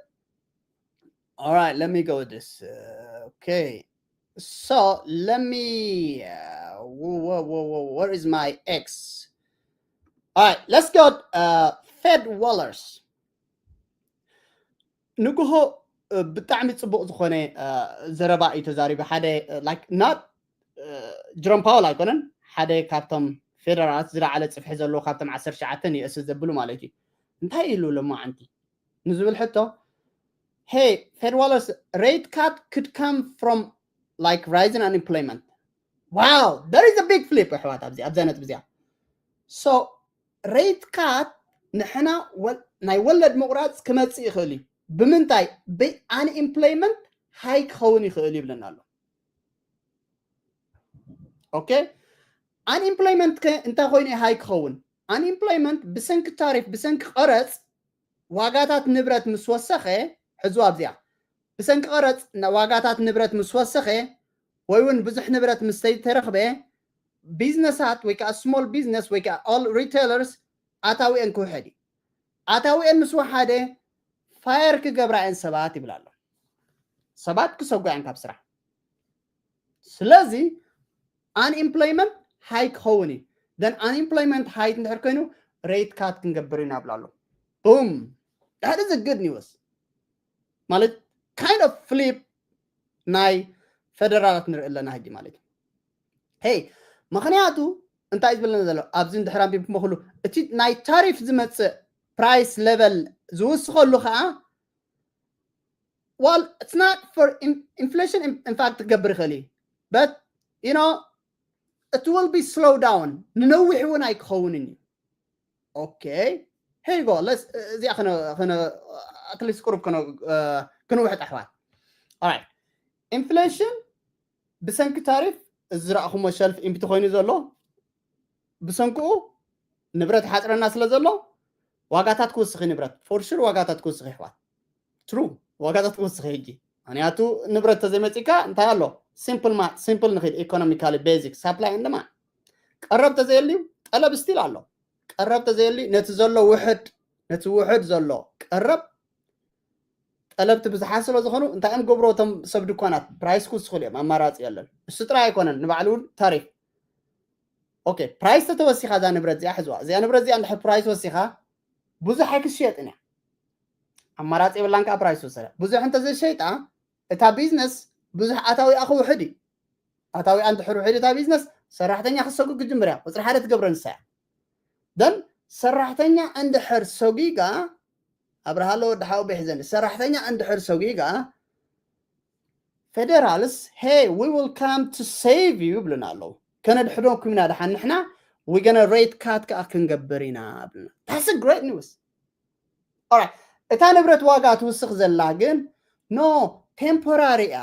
all right, let me go with this. Uh, okay. So let me, uh, wh- wh- wh- wh- where is my X? All right, let's go. Uh, Fed Wallers. ንግሆ ብጣዕሚ ፅቡቅ ዝኾነ ዘረባ እዩ ተዛሪቡ። ሓደ like not ጀሮም ፓወል ኣይኮነን፣ ሓደ ካብቶም ፌደራላት ዝለዓለ ፅፍሒ ዘለዎ ካብቶም ዓሰርተ ትሽዓተ ንየእስ ዘብሉ ማለት እዩ። እንታይ ኢሉ ሎማዓንቲ ንዝብል ሕቶ፣ hey Fed Wallers, rate cut could come from like rising unemployment. Wow, there is a big flip ኣሕዋት ኣብዚ ኣብዛ ነጥቢ እዚኣ። So rate cut ንሕና ናይ ወለድ ምቑራፅ ክመፅእ ይኽእል እዩ። ብምንታይ? ብኣንኢምፕሎይመንት ሃይ ክኸውን ይኽእል ይብለና ኣሎ። ኦኬ፣ ኣንኢምፕሎይመንት ከ እንታይ ኮይኑ ሃይ ክኸውን? ኣንኢምፕሎይመንት ብሰንኪ ታሪፍ፣ ብሰንኪ ቀረፅ ዋጋታት ንብረት ምስ ወሰኸ፣ ሕዙ ኣብዚኣ፣ ብሰንኪ ቀረፅ ዋጋታት ንብረት ምስ ወሰኸ ወይ እውን ብዙሕ ንብረት ምስ ተይተረኽበ፣ ቢዝነሳት ወይ ከዓ ስሞል ቢዝነስ ወይ ከዓ ኦል ሪቴለርስ ኣታዊአን ክውሕድ እዩ። ኣታዊአን ምስ ወሓደ ፋየር ክገብራ እየን ሰባት ይብል ኣሎ። ሰባት ክሰጓ እየን ካብ ስራሕ። ስለዚ ኣንኢምፕሎይመንት ሃይ ክኸውን እዩ። Then ኣንኢምፕሎይመንት ሃይ እንድሕር ኮይኑ ሬት ካት ክንገብር ኢና ይብል ኣሎ። ቡም፣ that is a good news። ማለት kind of flip ናይ ፌደራላት ንርኢ ኣለና ሕጂ ማለት እዩ። ሄይ፣ ምኽንያቱ እንታይ ዝብለና ዘሎ ኣብዚ እንድሕር ኣንቢብኩሞ ኩሉ እቲ ናይ ታሪፍ ዝመፅእ ፕራይስ ሌቨል ዝውስኸሉ ከዓ well it's not for inflation in fact ክገብር ይኽእል እዩ but you know it will be slow down ንነዊሕ እውን ኣይክኸውንን እዩ። Okay, here you go. Let's እዚኣ ክነ ክነ at least ቁሩብ ክነ ክንውሕጥ ኣሕዋት። Alright, ኢንፍሌሽን ብሰንኪ ታሪፍ እዚ ዝረእኹሞ ሸልፍ ኢምፕቲ ኮይኑ ዘሎ ብሰንክኡ ንብረት ሓፅረና ስለ ዘሎ ዋጋታት ክውስኺ ንብረት for sure ዋጋታት ክውስኺ ኣሕዋት። True ዋጋታት ክውስኺ ሕጂ ምክንያቱ ንብረት ተዘይመፂካ እንታይ ኣሎ? Simple ንክድ economically basic supply and demand። ቀረብ ተዘየልዩ ጠለብ still ኣሎ። ቀረብ ተዘየሊ ነቲ ዘሎ ውሕድ ነቲ ውሕድ ዘሎ ቀረብ ጠለብቲ ብዙሓት ስለ ዝኾኑ እንታይ እዮም ገብሩ እቶም ሰብ ድኳናት ፕራይስ ክውስኽሉ እዮም ኣማራፂ የለን። እሱ ጥራይ ኣይኮነን ንባዕሉ እውን ታሪፍ። Okay, ፕራይስ ተተወሲኻ እዛ ንብረት እዚኣ ሕዝዋ እዚኣ ንብረት እዚኣ እንድሕር ፕራይስ ወሲኻ ብዙሕ ኣይክሽየጥን እያ። ኣማራፂ የብላን ከዓ ፕራይስ ወሰደ ብዙሕ እንተዘይሸይጣ እታ ቢዝነስ ብዙሕ ኣታዊኣ ክውሕድ እዩ። ኣታዊኣ እንድሕር ውሕድ እታ ቢዝነስ ሰራሕተኛ ክሰጉ ክጅምር እያ። ቁፅሪ ሓደ ትገብረ ንሳ እያ። Then ሰራሕተኛ እንድሕር ሰጉጋ ኣብርሃሎ ወዲ ሓው ቤሕዘኒ ሰራሕተኛ እንድሕር ሰጉጋ ፌደራልስ hey we will come to save you ይብሉና ኣለዉ። ከነድሕነኩም ኢና ድሓን ንሕና we gonna rate cut ከዓ ክንገብር ኢና ብሉና። That's a great news. Alright, እታ ንብረት ዋጋ ትውስኽ ዘላ ግን no temporary እያ።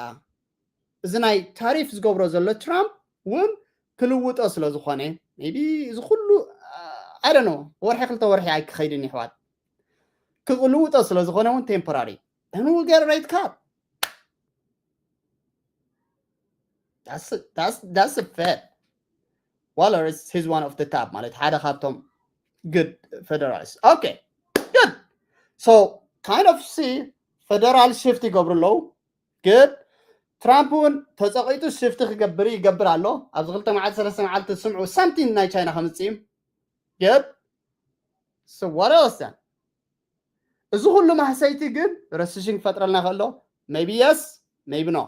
እዚ ናይ ታሪፍ ዝገብሮ ዘሎ ትራምፕ እውን ክልውጦ ስለ ዝኾነ maybe እዚ ኩሉ I don't know ወርሒ ክልተ ወርሒ ኣይክኸይድን ይሕዋት ክልውጦ ስለ ዝኾነ እውን temporary and we get rate cut. That's that's that's a Fed. Waller is he's one of the top ማለት ሓደ ካብቶም good federals. Okay, good. So kind of see federal shift ይገብሩ ኣለዉ። Good. ትራምፕ እውን ተፀቂጡ ሽፍቲ ክገብር ይገብር ኣሎ። ኣብዚ ክልተ መዓልቲ ሰለስተ መዓልቲ ስምዑ something ናይ ቻይና ከምፅእ እዩ። Good. So what else then? እዚ ኩሉ ማህሰይቲ ግን ረስሽን ክፈጥረልና ከሎ maybe yes, maybe no.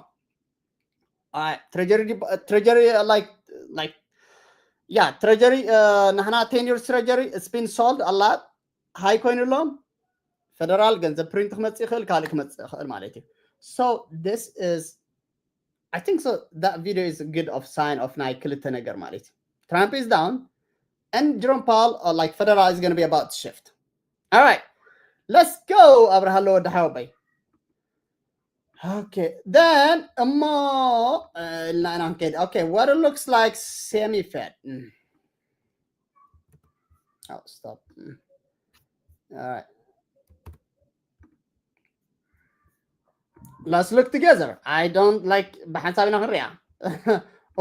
Treasury treasury like like yeah treasury ናህና ten years treasury it's been sold a lot. ሃይ ኮይኑሎም ፌደራል ገንዘብ ፕሪንት ክመፅእ ይኽእል ካልእ ክመፅእ ይኽእል ማለት እዩ። So this is I think so that video is a good of sign of ናይ ክልተ ነገር ማለት እዩ። Trump is down and Jerome Powell uh, like federal is going to be about to shift. Alright, let's go. ኣብርሃሎ ወዲ ሓወበይ። Okay, then እሞ uh, okay, what it looks like semi fed. Mm. Oh, stop. Mm. All right. Let's look together. I don't like ብሓንሳብ ኢና ክንሪኣ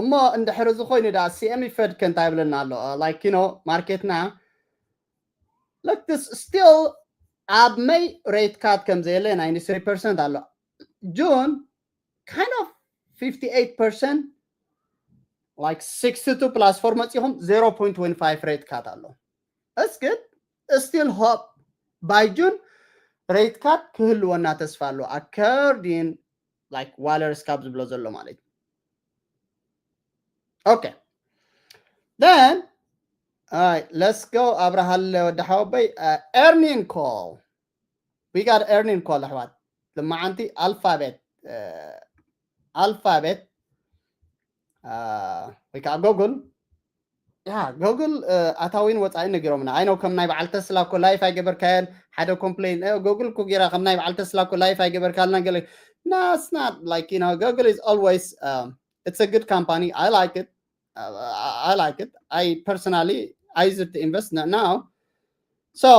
እሞ እንድሕር እዚ ኮይኑ ዳ ሲኤሚ ፈድ ከ እንታይ ይብለና ኣሎ? Like you know ማርኬትና like this still ኣብ May rate cut ከም ዘየለ ninety-three percent ኣሎ። June kind of fifty-eight percent, like sixty-two plus four መፂኹም zero point twenty-five rate cut ኣሎ። It's good. Still hope by June rate cut ክህልወና ተስፋ ኣሎ። According like Wallers ካብ ዝብሎ ዘሎ ማለት እዩ። Okay. Then, all right, let's go. ኣብርሃለ ወዲ ሓወበይ, uh, earning call. We got earning call, ኣሕዋት። ልማዓንቲ ኣልፋቤት፣ uh, ኣልፋቤት፣ uh, ወይ ከዓ ጎግል፣ ያ ጎግል፣ uh, ኣታዊን ወፃኢን ነጊሮምና። ኣይ ነው ከም ናይ በዓል ተስላ እኮ ላይፍ ኣይገበርካየን። ሓደ ኮምፕሌን፣ uh, ጎግል እኮ ጌራ ከም ናይ በዓል ተስላ እኮ ላይፍ ኣይገበርካልና ገለ። No, it's not like, you know, Google is always, um, it's a good company. I like it. Uh, I, I like it. I personally, I use it to invest n- now. So,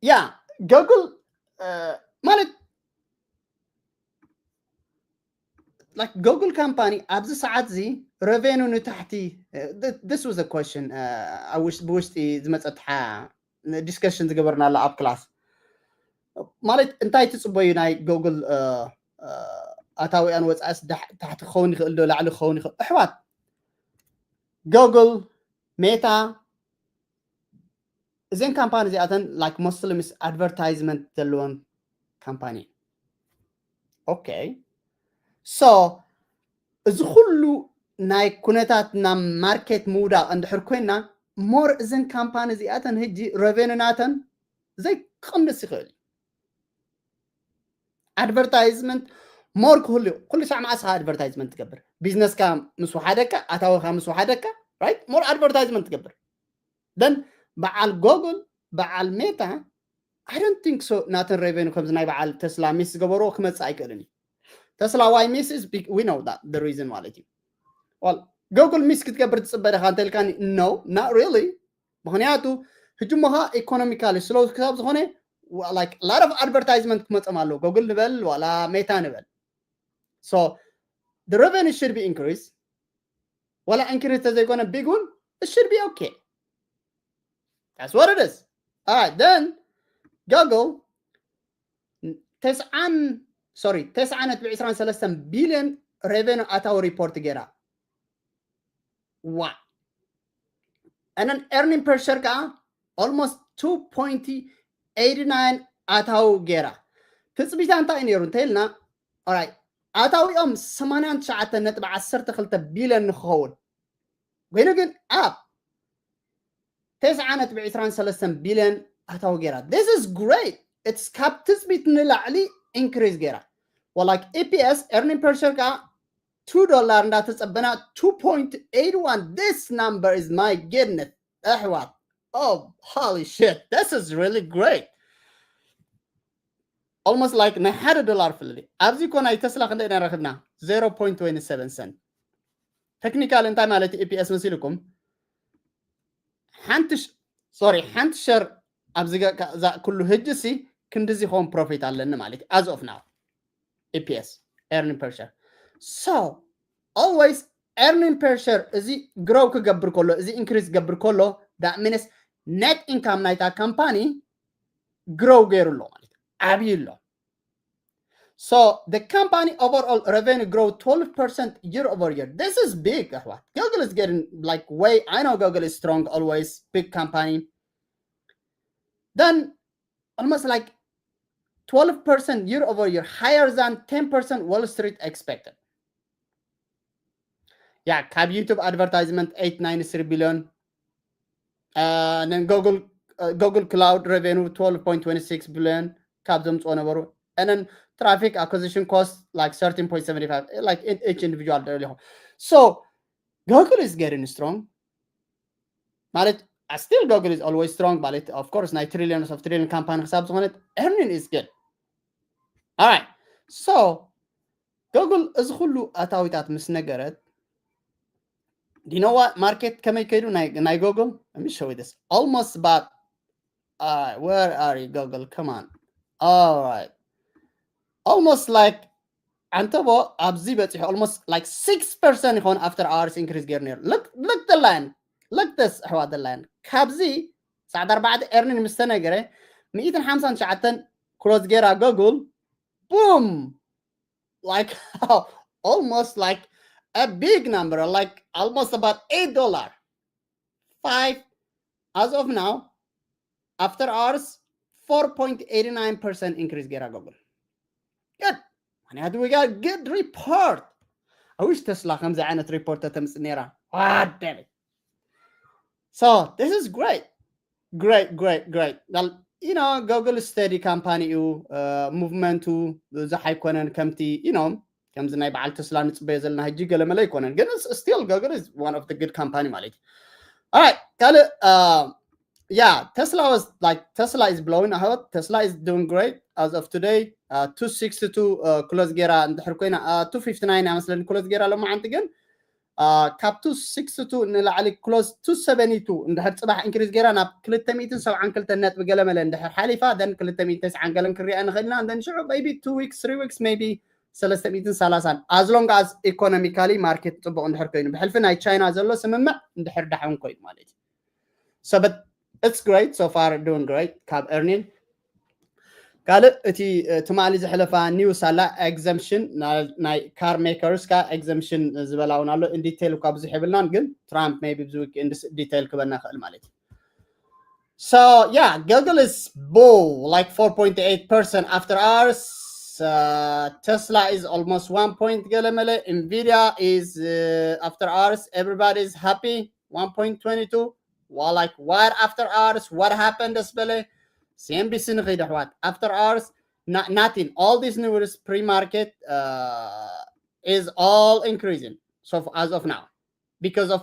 yeah, Google, uh, ማለት like Google company ኣብዚ ሰዓት እዚ revenue ንታሕቲ, uh, th- this was a question, uh, ኣብ ውሽ- ብውሽጢ ዝመፀት ሓ- discussion ዝገበርናላ ኣብ ክላስ ማለት እንታይ ትፅበዩ ናይ ጎግል ኣታዊያን ወፃእስ ዳሕ- ታሕቲ ክኸውን ይኽእል ዶ ላዕሊ ክኸውን ይኽእል ኣሕዋት ጎግል ሜታ እዘን ካምፓኒ እዚኣተን like mostly ምስ advertisement ዘለወን ካምፓኒ okay so እዚ ኩሉ ናይ ኩነታት ናብ ማርኬት ምውዳቕ እንድሕር ኮይና more እዘን ካምፓኒ እዚኣተን ህጂ revenue ናተን ዘይቅንስ ይኽእል እዩ advertisement more ክህሉ እዩ ኩሉ ሳዕ መዓስ ኢኻ advertisement ትገብር ቢዝነስካ ምስ ወሓደካ ኣታዊኻ ምስ ወሓደካ right more advertisement ትገብር then በዓል ጎግል በዓል ሜታ I don't think so ናተን revenue ከምዚ ናይ በዓል ተስላ ሚስ ዝገበርዎ ክመፅእ ኣይክእልን እዩ ተስላ why miss is we know that the reason ማለት እዩ well ጎግል ሚስ ክትገብር ትፅበ ዲኻ እንተልካኒ no not really ምክንያቱ ህጂ ሞኻ economically slow ክሳብ ዝኾነ like lot of advertisement ክመፀም ኣለዎ ጎግል ንበል ዋላ ሜታ ንበል so the revenue should be increase ዋላ increase ተዘይኮነ big እውን it should be okay that's what it is alright then Google ተስዓን sorry ተስዓ ነጥቢ ዕስራን ሰለስተን ቢልዮን revenue ኣታዊ report ገይራ ዋ and then earning per share ከዓ almost two point eight nine ኣታዊ ገይራ ትፅቢታ እንታይ እዩ ነይሩ እንተኢልና ኣታዊኦም ሰማንያን ትሽዓተ ነጥቢ ዓሰርተ ክልተ ቢልዮን ንክኸውን ኮይኑ ግን ኣብ ተስዓ ነጥቢ ዕስራን ሰለስተን ቢልዮን ኣታዊ ገይራ this is great it's ካብ ትፅቢት ንላዕሊ increase ገይራ well like E P S earning per share ከዓ two dollar እንዳተፀበና two point eight one this number is my goodness ኣሕዋት oh holy shit this is really great almost like ናይ ሓደ ዶላር ፍልልይ ኣብዚ እኮ ናይ ተስላ ክንደይ ኢና ረክብና zero point twenty seven cent technical እንታይ ማለት E P S መሲልኩም ሓንቲ sorry ሓንቲ share ኣብዚ ኩሉ ህጂ ሲ ክንድዚ ኾን profit ኣለኒ ማለት እዩ as of now E P S earning per share so always earning per share እዚ grow ክገብር ከሎ እዚ increase ክገብር ከሎ that means net income ናይታ company grow ገይሩ ኣሎ ማለት እዩ ዓብዩ ኣሎ so the company overall revenue grow twelve percent year over year this is big ኣሕዋት Google is getting like way I know Google is strong always big company then almost like twelve percent year over year higher than ten percent Wall Street expected yeah ካብ YouTube advertisement eight ninety three billion uh, then Google uh, Google Cloud revenue twelve point twenty six billion ካብ ዘምፅኦ ነበሩ and then traffic acquisition cost like thirteen point seventy five like each individual ደሊኹ so Google is getting strong ማለት still Google is always strong ማለት of course ናይ trillions of trillion company ክሳብ ዝኾነት earning is good alright so Google እዚ ኩሉ ኣታዊታት ምስ ነገረት do you know what market ከመይ ከይዱ ናይ Google let me show you this almost about uh, where are you Google come on alright almost like ኣንተቦ ኣብዚ በፂሑ almost like six percent ይኸውን after hours increase ገይሩ ነይሩ look look the line look this ኣሕዋት the line ካብዚ ሰዓት ኣርባዕተ earning ምስ ተነገረ ሚእትን ሓምሳን ትሽዓተን close ገይራ Google, boom, like almost like a big number, like almost about eight dollar, five, as of now, after hours, four point eighty nine percent increase ገይራ Google. Good. ምክንያቱ we got good report. I wish Tesla ከምዚ ዓይነት report ተተምጽእ ነይራ. God damn it. So this is great. Great, great, great. Well, you know, Google steady company እዩ. Movement ኡ ብዙሕ ኣይኮነን ከምቲ, you know, ከምዚ ናይ በዓል ተስላ ንጽበዮ ዘለና ሕጂ ገለመለ ኣይኮነን፣ ግን still Google is one of the good company ማለት እዩ። Alright, ካልእ, yeah, Tesla was like, Tesla is blowing out. Tesla is doing great as of today. Two sixty two close ገይራ እንድሕር ኮይና, two fifty nine እያ መስለኒ close ገይራ ሎማዓንቲ፣ ግን ካብ two sixty two ንላዕሊ close two seventy two እንድሕር ጽባሕ increase ገይራ ናብ ክልተ ሚእትን ሰብዓን ክልተን ነጥቢ ገለመለ እንድሕር ሓሊፋ፣ then ክልተ ሚእትን ተስዓን ገለን ክሪኣ ንኽእል ኢና። Then ሽዑ maybe two weeks, three weeks, maybe ሰለስተ ሚእትን ሰላሳን, as long as economically market ጽቡቕ እንድሕር ኮይኑ፣ ብሕልፊ ናይ ቻይና ዘሎ ስምምዕ እንድሕር ዳሕውን ኮይኑ ማለት እዩ። So, but it's great so far, doing great ካብ earning። ካልእ እቲ ትማሊ ዝሕለፋ news ኣላ፣ exemption ናይ car makers ካ exemption ዝበላ እውን ኣሎ። In detail እኳ ብዙሕ የብልናን፣ ግን ትራምፕ maybe ብዙ detail ክበና ይኽእል ማለት እዩ። So yeah, Google is bull, like four point eight percent after hours. Tesla is almost one point ገለመለ. Nvidia is after hours, everybody is happy, one point twenty two. Well, like, what after hours? What happened? ደስ በለ። C N B C ንኸይድ ኣሕዋት። After hours, nothing. All this news pre-market is all increasing. So as of now, because of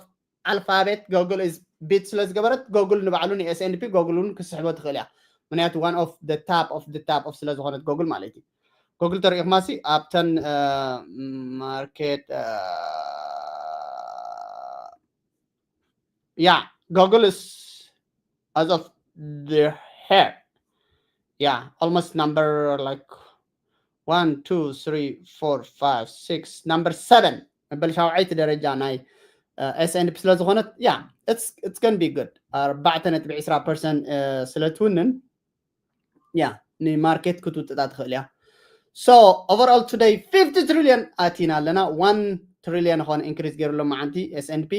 Alphabet, Google is beat ስለ ዝገበረት፣ Google ንባዕሉ ን S and P Google እውን ክስሕቦ ትኽእል እያ። ምክንያቱ one of the top of the top of ስለ ዝኾነት Google ማለት እዩ። Google ተሪኢኹማ ሲ ኣብተን market, yeah, Google is as of the head, yeah, almost number, like, one, two, three, four, five, six, number seven መበል ሻውዓይቲ ደረጃ ናይ S and P ስለ ዝኾነት, yeah, it's going to be good. ኣርባዕተ ነጥቢ ዕስራ percent ስለ ትውንን፣ yeah, ንማርኬት ክትውጥጣ ትኽእል እያ። So overall today fifty trillion ኣቲና ኣለና። One trillion ኾነ increase ገይሩ ሎማዓንቲ S and P.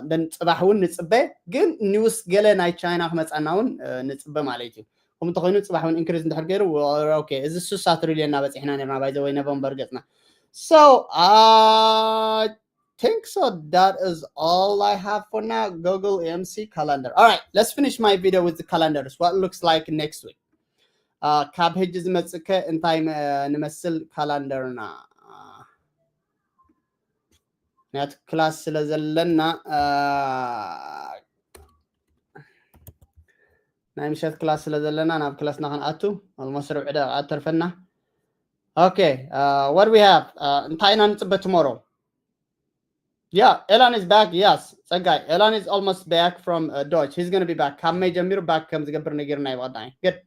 Then ጽባሕ እውን ንጽበ፣ ግን news ገለ ናይ ቻይና ክመጻና እውን ንጽበ ማለት እዩ። ከምኡ እንተኾይኑ ጽባሕ እውን increase እንድሕር ገይሩ፣ okay፣ እዚ ስሳ trillion እናበጽሕና ነርና፣ by the way፣ November ገጽና። So I think so that is all I have for now. Google M C calendar. All right, let's finish my video with the calendars. What looks like next week? ካብ ሕጂ ዝመጽእ ከ እንታይ ንመስል ካላንደርና? ምክንያቱ ክላስ ስለ ዘለና፣ ናይ ምሸት ክላስ ስለ ዘለና ናብ ክላስና ክንኣቱ almost ርብዒ ደቂቃ ተርፈና። Okay, what we have? እንታይ ኢና ንጽበ tomorrow? Yeah, Elon is back. Yes, ጸጋይ። Elon is almost back from Doge. He's going to be back. ካብ መይ ጀሚሩ back ከም ዝገብር ነጊርና እዩ ብቐዳማይ። Good.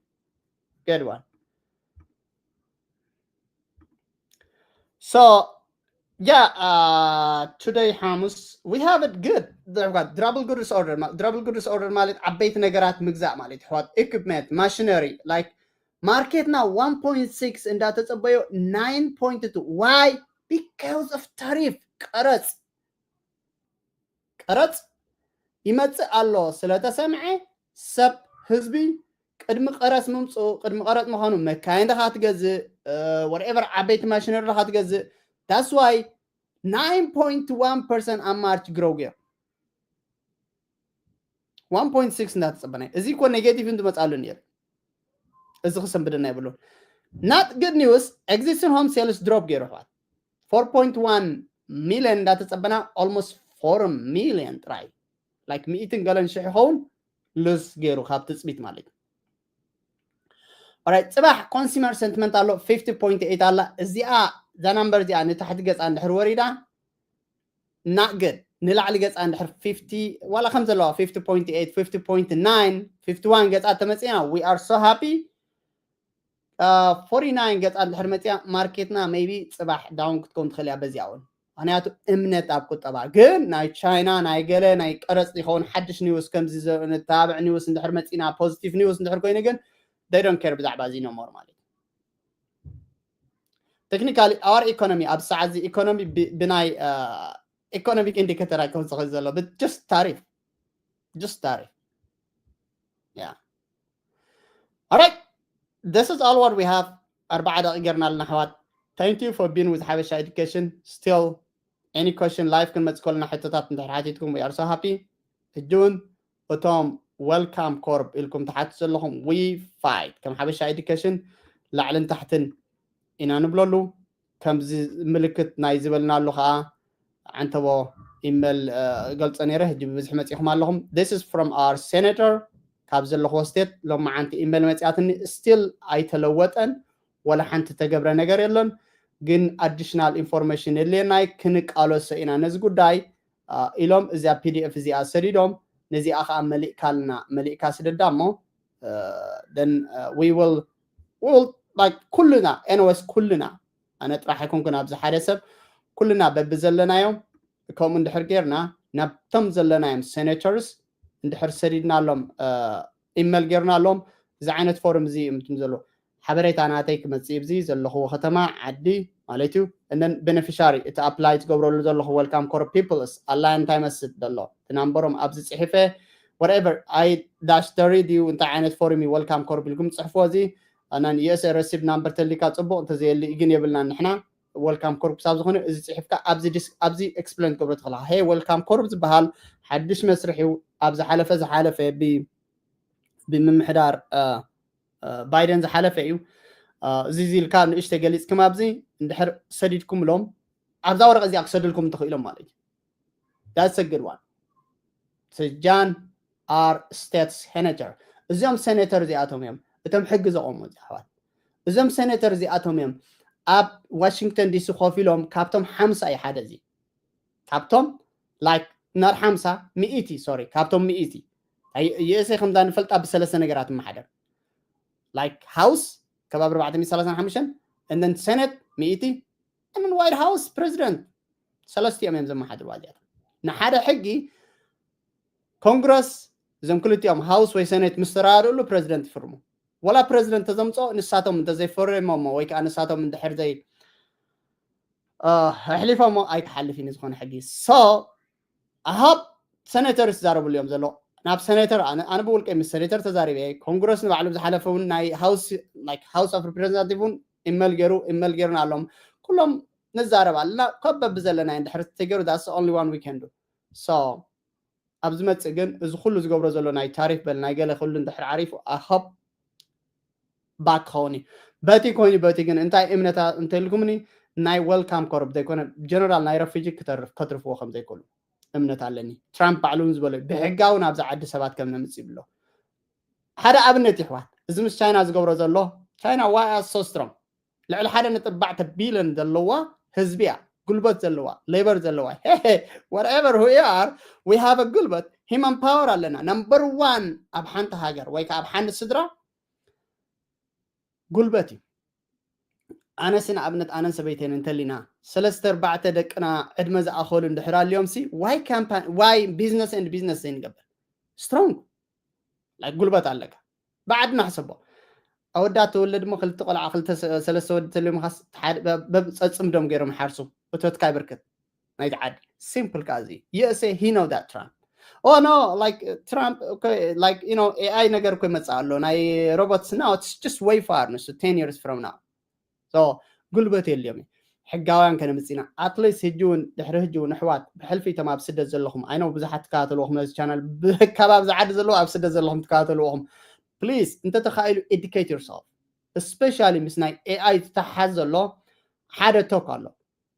Good one. So yeah, today ሓሙስ, we have it good. Durable goods order. Durable goods order ማለት ዓበይቲ ነገራት ምግዛእ ማለት፣ ሕዋት፣ equipment, machinery, like, ማርኬትና one point six እንዳተጸበዮ nine point two. Why? Because of tariff, ቀረጽ። ቀረጽ ይመጽእ ኣሎ ስለተሰምዐ፣ ሰብ፣ ህዝቢ፣ ቅድሚ ቀረጽ ምምጽኡ፣ ቅድሚ ቀረጽ ምዃኑ፣ መካይን ዲኻ ትገዝእ፣ whatever፣ ዓበይቲ machinery ዲኻ ትገዝእ። That's why nine point one percent ኣብ ማርች grow ገይሩ። One point six እንዳተጸበናይ። እዚ እኮ negative እንትመጻሉ ነይሩ። እዚ ክሰንብደና የብሉን። Not good news, existing home sales drop ገይሩ፣ ኣሕዋት። Four point one million እንዳተጸበና፣ almost four million ጥራይ፣ like፣ ሚእትን ገለን ሽሕ ይኸውን lose ገይሩ ካብ ትጽቢት ማለት እዩ። Alright, ጽባሕ consumer sentiment ኣሎ፣ fifty point eight ኣላ። እዚኣ፣ እዛ number እዚኣ ንታሕቲ ገጻ እንድሕር ወሪዳ፣ not good፣ ንላዕሊ ገጻ እንድሕር fifty፣ ዋላ ከም ዘለዋ፣ fifty point eight፣ fifty point nine፣ fifty one ገጻ ተመጺና፣ we are so happy። Forty nine ገጻ እንድሕር መጺኣ፣ ማርኬትና maybe ጽባሕ down ክትከውን ትኽእል እያ በዚኣ እውን። ምክንያቱ እምነት ኣብ ቁጠባ። ግን ናይ ቻይና ናይ ገለ ናይ ቀረፅ ይኸውን ሓድሽ ኒውስ ከምዚ ዘ- ንተባብዕ ኒውስ እንድሕር መፂና፣ ፖዚቲቭ ኒውስ እንድሕር ኮይኑ ግን they don't care ብዛዕባ እዚ no more ማለት እዩ። Technically our economy ኣብዚ ሰዓት እዚ ኢኮኖሚ ብ- ብናይ ኢኮኖሚክ ኢንዲኬተር ኣይኮን ዝኽእል ዘሎ፣ but just ታሪፍ, just ታሪፍ. Yeah. All right, this is all what we have. ኣርባዓ ደቂቕ ጌርና ኣለና ኣሕዋት። Thank you for being with ሓበሻ ኤዱኬሽን። Still any question live ክንመጽእ ከለና ሕቶታት እንድሕር ሓቲትኩም we are so happy። ሕጂ እውን እቶም ዌልካም ኮርፕ ኢልኩም ትሓቱ ዘለኹም we fight ከም ሓበሻ ኤዱኬሽን ላዕልን ታሕትን ኢና ንብለሉ። ከምዚ ምልክት ናይ ዝበልና ኣሎ ከዓ ዓንተቦ ኢመል ገልፀ ነይረ። ሕጂ ብብዝሒ መፂኹም ኣለኹም። This is from our senator ካብ ዘለኹዎ ስቴት ሎማዓንቲ ኢመል መፂኣትኒ። ስቲል ኣይተለወጠን፣ ወላ ሓንቲ ተገብረ ነገር የለን። ግን ኣዲሽናል ኢንፎርሜሽን የድልየናይ፣ ክንቃለሶ ኢና ነዚ ጉዳይ ኢሎም እዚኣ ፒዲኤፍ እዚኣ ሰዲዶም። ነዚኣ ከዓ መሊእካልና፣ መሊእካ ስደዳ እሞ then we will we will like ኩልና ኤንወስ ኩልና፣ ኣነ ጥራሕ ኣይኮንኩን ኣብዚ ሓደ ሰብ፣ ኩልና በብዘለናዮም ከምኡ እንድሕር ጌርና ናብቶም ዘለናዮም ሴኔተርስ እንድሕር ሰዲድናሎም ኢመል ጌርናሎም እዚ ዓይነት ፎርም እዚ እዮም ትም ዘሎ ሓበሬታ ናተይ ክመፅእ ብዚ ዘለኽዎ ከተማ ዓዲ ማለት እዩ። እነን ቤኔፊሻሪ እቲ ኣፕላይ ትገብረሉ ዘለኹ ዌልካም ኮርፕ ፒፕልስ ኣላያ እንታይ መስል ዘሎ እቲ ናምበሮም ኣብዚ ፅሒፈ whatever I dash thirty ድዩ እንታይ ዓይነት ፎርም እዩ ዌልካም ኮርፕ ኢልኩም ፅሕፎ እዚ ኣናን ዩኤስኤ ረሲፕ ናምበር ተሊካ ፅቡቕ እንተዘየሊ ግን የብልናን ንሕና ዌልካም ኮርፕ ክሳብ ዝኾነ እዚ ፅሒፍካ ኣብዚ ዲስ ኣብዚ ኤክስፕሌን ትገብሮ ትኽእላ ሄ ዌልካም ኮርፕ ዝበሃል ሓድሽ መስርሕ እዩ ኣብ ዝሓለፈ ዝሓለፈ ብ ብምምሕዳር ባይደን ዝሓለፈ እዩ። እዚ እዚ ኢልካ ንእሽተ ገሊፅክም ኣብዚ እንድሕር ሰዲድኩምሎም ኣብዛ ወረቀ እዚኣ ክሰድልኩም ትኽእሎም ማለት እዩ። That's a good one. John R State Senator እዚኦም ሴኔተር እዚኣቶም እዮም እቶም ሕጊ ዘቆሙ እዚ ኣሕዋት እዞም ሴኔተር እዚኣቶም እዮም ኣብ ዋሽንግተን ዲሲ ኮፍ ኢሎም ካብቶም ሓምሳ እዩ ሓደ እዚ ካብቶም like not ሓምሳ ሚእቲ sorry ካብቶም ሚእቲ ዩኤስኤ ከምዛ ንፈልጣ ብሰለስተ ነገራት ይመሓደር like ሃውስ ከባቢ ኣርባዕተ ሚእቲ ሰላሳን ሓሙሽተን and then ሴኔት ሚእቲ and then ዋይት ሃውስ ፕሬዚደንት ሰለስቲኦም እዮም ዘመሓድርዋ እዚኣቶም ንሓደ ሕጊ ኮንግረስ እዞም ክልቲኦም ሃውስ ወይ ሴኔት ምስ ተረዳድእሉ ፕሬዚደንት ይፍርሙ ወላ ፕሬዚደንት ተዘምፅኦ ንሳቶም እንተዘይፈረሞሞ ወይ ከዓ ንሳቶም እንድሕር ዘይ ኣሕሊፎሞ ኣይክሓልፍ እዩ ዝኾነ ሕጊ so I hope ሴኔተርስ ይዛረብሉ እዮም ዘሎ ናብ ሴኔተር ኣነ ብውልቀ ምስ ሴኔተር ተዛሪበ ኮንግረስ ንባዕሉ ዝሓለፈ እውን ናይ ሃውስ like ሃውስ ኦፍ ሪፕሬዘንታቲቭ እውን ኢመል ገይሩ ኢመል ገይሩና ኣሎም ኩሎም ንዛረብ ኣለና ካብ በብዘለና እንድሕር ተገይሩ that's only one we can do so ኣብ ዝመፅእ ግን እዚ ኩሉ ዝገብሮ ዘሎ ናይ ታሪፍ በል ናይ ገለ ኩሉ እንድሕር ዓሪፉ I hope ባክ ክኸውን እዩ በቲ ኮይኑ በቲ ግን እንታይ እምነታ እንተልኩምኒ ናይ ዌልካም ኮርፕ ዘይኮነ ጀነራል ናይ ረፊጂ ክተርፍ ከትርፍዎ ከም ዘይክእሉ እምነት ኣለኒ ትራምፕ ባዕሉ እውን ዝበሎ ብሕጋዊ ናብዚ ዓዲ ሰባት ከም ነምፅእ ይብሎ ሓደ ኣብነት ይሕዋት እዚ ምስ ቻይና ዝገብሮ ዘሎ ቻይና why so strong ልዕሊ ሓደ ነጥቢ ኣርባዕተ ቢልዮን ዘለዋ ህዝቢ እያ ጉልበት ዘለዋ ሌበር ዘለዋ whatever who you are we have a ጉልበት human power ኣለና number one ኣብ ሓንቲ ሃገር ወይ ከዓ ኣብ ሓንቲ ስድራ ጉልበት እዩ ኣነስ ንኣብነት ኣነን ሰበይተይን እንተሊና ሰለስተ ኣርባዕተ ደቅና ዕድመ ዝኣኸሉ እንድሕር ኣልዮም ሲ why company why business and business ዘይንገብር strong like ጉልበት ኣለካ ብዓድና ሕሰቦ ኣወዳት ተወለድ ሞ ክልተ ቆልዓ ክልተ ሰለስተ ወዲ ተልዮም ካስ ጸጽምዶም ገይሮም ሓርሱ እቶትካ ይብርክት ናይቲ ዓዲ simple ካ እዚ USA he know that Trump oh no like Trump okay like you know AI ነገር እኮ ይመጽእ ኣሎ ናይ robots now it's just way far ንሱ ten years from now so ጉልበት የልዮም ሕጋውያን ከነምፅና ኣትሊስት ህጂ እውን ድሕሪ ህጂ እውን ኣሕዋት ብሕልፊ እቶም ኣብ ስደት ዘለኹም ኣይነው ብዙሓት ትከታተልዎኹም ነዚ ቻናል ብከባብ ዝዓዲ ዘለዉ ኣብ ስደት ዘለኹም ትከታተልዎኹም ፕሊዝ እንተተኻኢሉ educate yourself especially ምስ ናይ AI ዝተሓዝ ዘሎ ሓደ ቶክ ኣሎ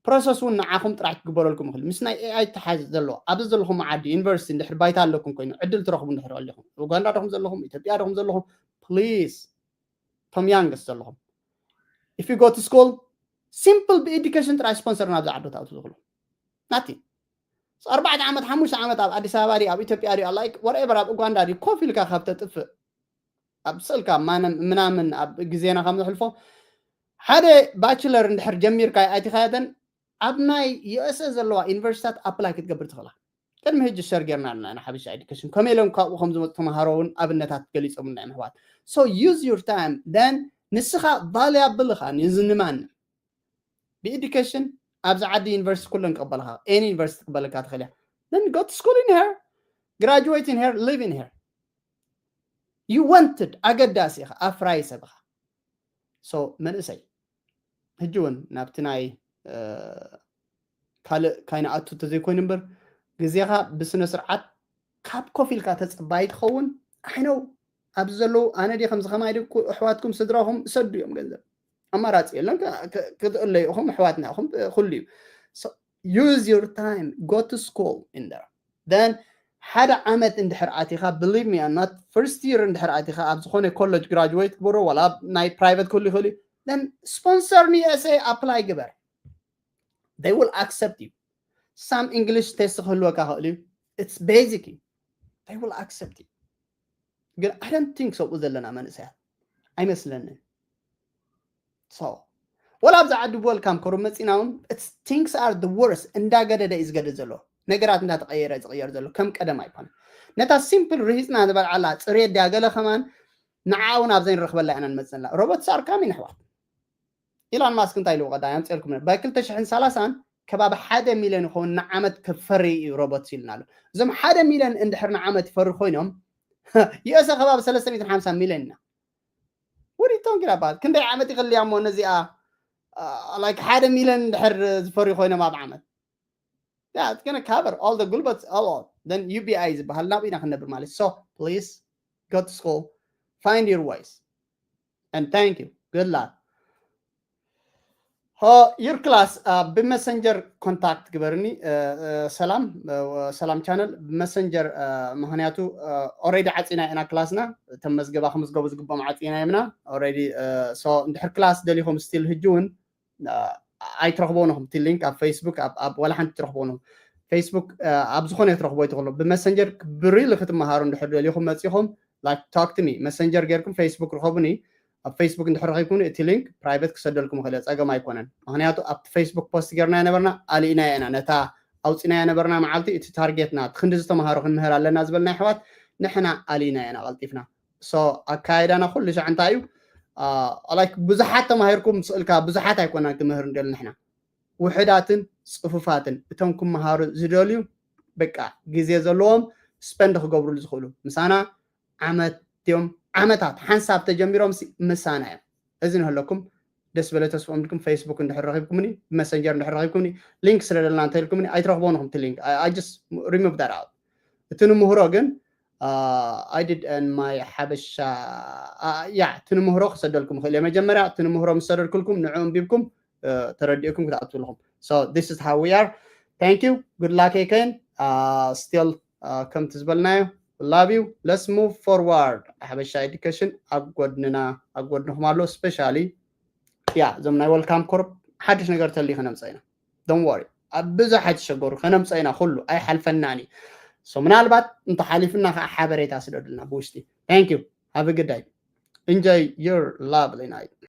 ፕሮሰስ እውን ንዓኹም ጥራሕ ክግበረልኩም ይኽእል ምስ ናይ AI ዝተሓዝ ዘሎ ኣብዚ ዘለኹም ዓዲ ዩኒቨርሲቲ እንድሕር ባይታ ኣለኩም ኮይኑ ዕድል ትረኽቡ እንድሕር ኣለኹም ኡጋንዳ ደኹም ዘለኹም ኢትዮጵያ ደኹም ዘለኹም ፕሊዝ ቶም ያንግስ ዘለኹም if you go to school simple ብኤዱኬሽን ጥራይ ስፖንሰር ናብዚ ዓዲ ትኣቱ ዝኽእሉ ናቲ ኣርባዕተ ዓመት ሓሙሽተ ዓመት ኣብ ኣዲስ ኣበባ ድዩ ኣብ ኢትዮጵያ ድዩ like whatever ኣብ ኡጋንዳ ድዩ ኮፍ ኢልካ ካብ ተጥፍእ ኣብ ስእልካ ምናምን ኣብ ግዜና ከም ዘሕልፎ ሓደ ባችለር እንድሕር ጀሚርካ ኣይትኸያተን ኣብ ናይ USA ዘለዋ ዩኒቨርሲታት ኣፕላይ ክትገብር ትኽእላ። ቅድሚ ሕጂ ሸር ጌርና ኣለና ኢና ሓበሻ ኤዱኬሽን ከመይ ኢሎም ካብኡ ከም ዝመፁ ተምሃሮ እውን ኣብነታት ገሊፆምና እዮም ኣሕዋት። So use your time, then ንስኻ ቫልያብል ኢኻ ንዝንማን ብኤዱኬሽን ኣብዚ ዓዲ ዩኒቨርሲቲ ኩለን ክቕበልካ ኤኒ ዩኒቨርሲቲ ክበለካ ትኽእል እያ። Then go to school in here, graduate in here, live in here. You wanted, ኣገዳሲ ኢኻ፣ ኣፍራይ ሰብ ኢኻ። So መንእሰይ ሕጂ እውን ናብቲ ናይ ካልእ ካይንኣቱ እንተዘይኮይኑ እምበር ግዜኻ ብስነ ስርዓት ካብ ኮፍ ኢልካ ተፀባይ ትኸውን። I know ኣብዚ ዘለዉ ኣነ ዲ ከምዚ ከማይ ዲ ኣሕዋትኩም ስድራኹም ሰዱ እዮም ገንዘብ ኣማራፂ የለን። ክትእለዩ ኢኹም ኣሕዋትና ኢኹም ኩሉ እዩ። Use your time, go to school in there, then ሓደ ዓመት እንድሕር ኣቲኻ believe me, not first year እንድሕር ኣቲኻ ኣብ ዝኾነ ኮሌጅ ግራጅዌት ግበሮ ዋላ ናይ ፕራይቨት ክህሉ ይኽእል እዩ። Then sponsor ን USA ኣፕላይ ግበር። They will accept you. Some English test ክህልወካ ክእል እዩ። It's basic እዩ። They will accept you. ግን I don't think ሰብኡ ዘለና መንእሰያት ኣይመስለንን። So ወላ ኣብዚ ዓዲ ብወልካም ከሩ መፂና እውን things are the worst። እንዳገደደ እዩ ዝገደድ ዘሎ። ነገራት እንዳተቀየረ ዝቅየር ዘሎ ከም ቀደም ኣይኮነን። ነታ ሲምፕል ርሂፅና ዝበልዓላ ፅሬት ድያ ገለ ከማን ንዓ እውን ኣብዘይ ንረኽበላ ኢና ንመፅእ ዘለና። Robots are coming ኣሕዋት። ኢላን ማስክ እንታይ ኢልዎ ቀዳይ ኣምፅኤልኩም ነበር። ባይ ክልተ ሽሕን ሰላሳን ከባቢ ሓደ ሚልዮን ይኸውን ንዓመት ክፈሪ እዩ ሮቦትስ ኢልና ኣሎ። እዞም ሓደ ሚልዮን እንድሕር ንዓመት ይፈሪ ኮይኖም USA ከባቢ ሰለስተ ሚእትን ሓምሳን ሚልዮን ኢና። What are you talking about? ክንደይ ዓመት ይኽልያ እሞ ነዚኣ like ሓደ ሚልዮን እንድሕር ዝፈሪ ኮይኖም ኣብ ዓመት Yeah, it's gonna cover all the ጉልበት all, all. Then UBI ዝበሃል ናብ ኢና ክንነብር ማለት። So please go to school, find your ways, and thank you. Good luck. Your class ብመሰንጀር ኮንታክት ግበርኒ። ሰላም ሰላም ቻነል ብመሰንጀር፣ ምክንያቱ already ዓፂና ኢና ክላስና። እተም መዝገባ ክምዝገቡ ዝግቦም ዓፂና የምና already። So እንድሕር ክላስ ደሊኹም ስቲል ህጂ እውን ኣይትረኽቦን ኢኹም። እቲ ሊንክ ኣብ ፌስቡክ ኣብ ዋላ ሓንቲ ትረኽቦን ኢኹም። ፌስቡክ ኣብ ዝኾነ ትረኽቦ ይትኽእሉ። ብመሰንጀር ብሪል ክትመሃሩ እንድሕር ደሊኹም መፂኹም like talk to me መሰንጀር ጌርኩም ፌስቡክ ርኸቡኒ። ኣብ ፌስቡክ እንድሕር ረኺብኩምኒ እቲ ሊንክ ፕራይቬት ክሰደልኩም ይኽእል እየ፣ ፀገም ኣይኮነን። ምክንያቱ ኣብቲ ፌስቡክ ፖስት ጌርና ነበርና ኣልኢና ኢና ነታ ኣውፂና ነበርና መዓልቲ እቲ ታርጌትና ክንዲ ዝተምሃሩ ክንምህር ኣለና ዝበልና ኣሕዋት ንሕና ኣልኢና ኢና ቀልጢፍና። So ኣካይዳና ኩሉ ሻዕ እንታይ እዩ? like ብዙሓት ተማሂርኩም ስእልካ ብዙሓት ኣይኮናን ክምህር እንደል ንሕና ውሕዳትን ፅፉፋትን እቶም ክመሃሩ ዝደልዩ በቃ ግዜ ዘለዎም ስፐንድ ክገብሩሉ ዝኽእሉ ምሳና ዓመት እዮም። ዓመታት ሓንሳብ ተጀሚሮም ምሳና እዮም። እዚ ንህለኩም ደስ በለ ተስፍኦም ድኩም ፌስቡክ እንድሕር ረኺብኩምኒ ብመሰንጀር እንድሕር ረኺብኩምኒ ሊንክ ስለደለና እንተልኩምኒ ኣይትረኽቦን ኢኹም እቲ ሊንክ። I just remove that out። እቲ ንምህሮ ግን I did and my ሓበሻ ያ እቲ ንምህሮ ክሰደልኩም ይኽእል እየ። መጀመርያ እቲ ንምህሮ ምስ ሰደድኩልኩም ንዑ ኣንቢብኩም ተረዲእኩም ክትኣትዉ ኣለኹም። So this is how we are. Thank you. Good luck again. Still ከምቲ ዝበልናዮ love you. Let's move forward. ሓበሻ ኤዱኬሽን ኣብ ጎድንና ኣብ ጎድንኹም ኣሎ። ስፔሻሊ ያ እዞም ናይ ወልካም ኮርፕ ሓድሽ ነገር ተልዩ ከነምፀ ኢና። Don't worry. ኣብ ብዙሕ ኣይትሸገሩ ከነምፀ ኢና ኩሉ ኣይሓልፈናን እዩ። So ምናልባት እንተሓሊፍና ከዓ ሓበሬታ ስደዱልና ብውሽጢ። Thank you. Have a good day. Enjoy your lovely night.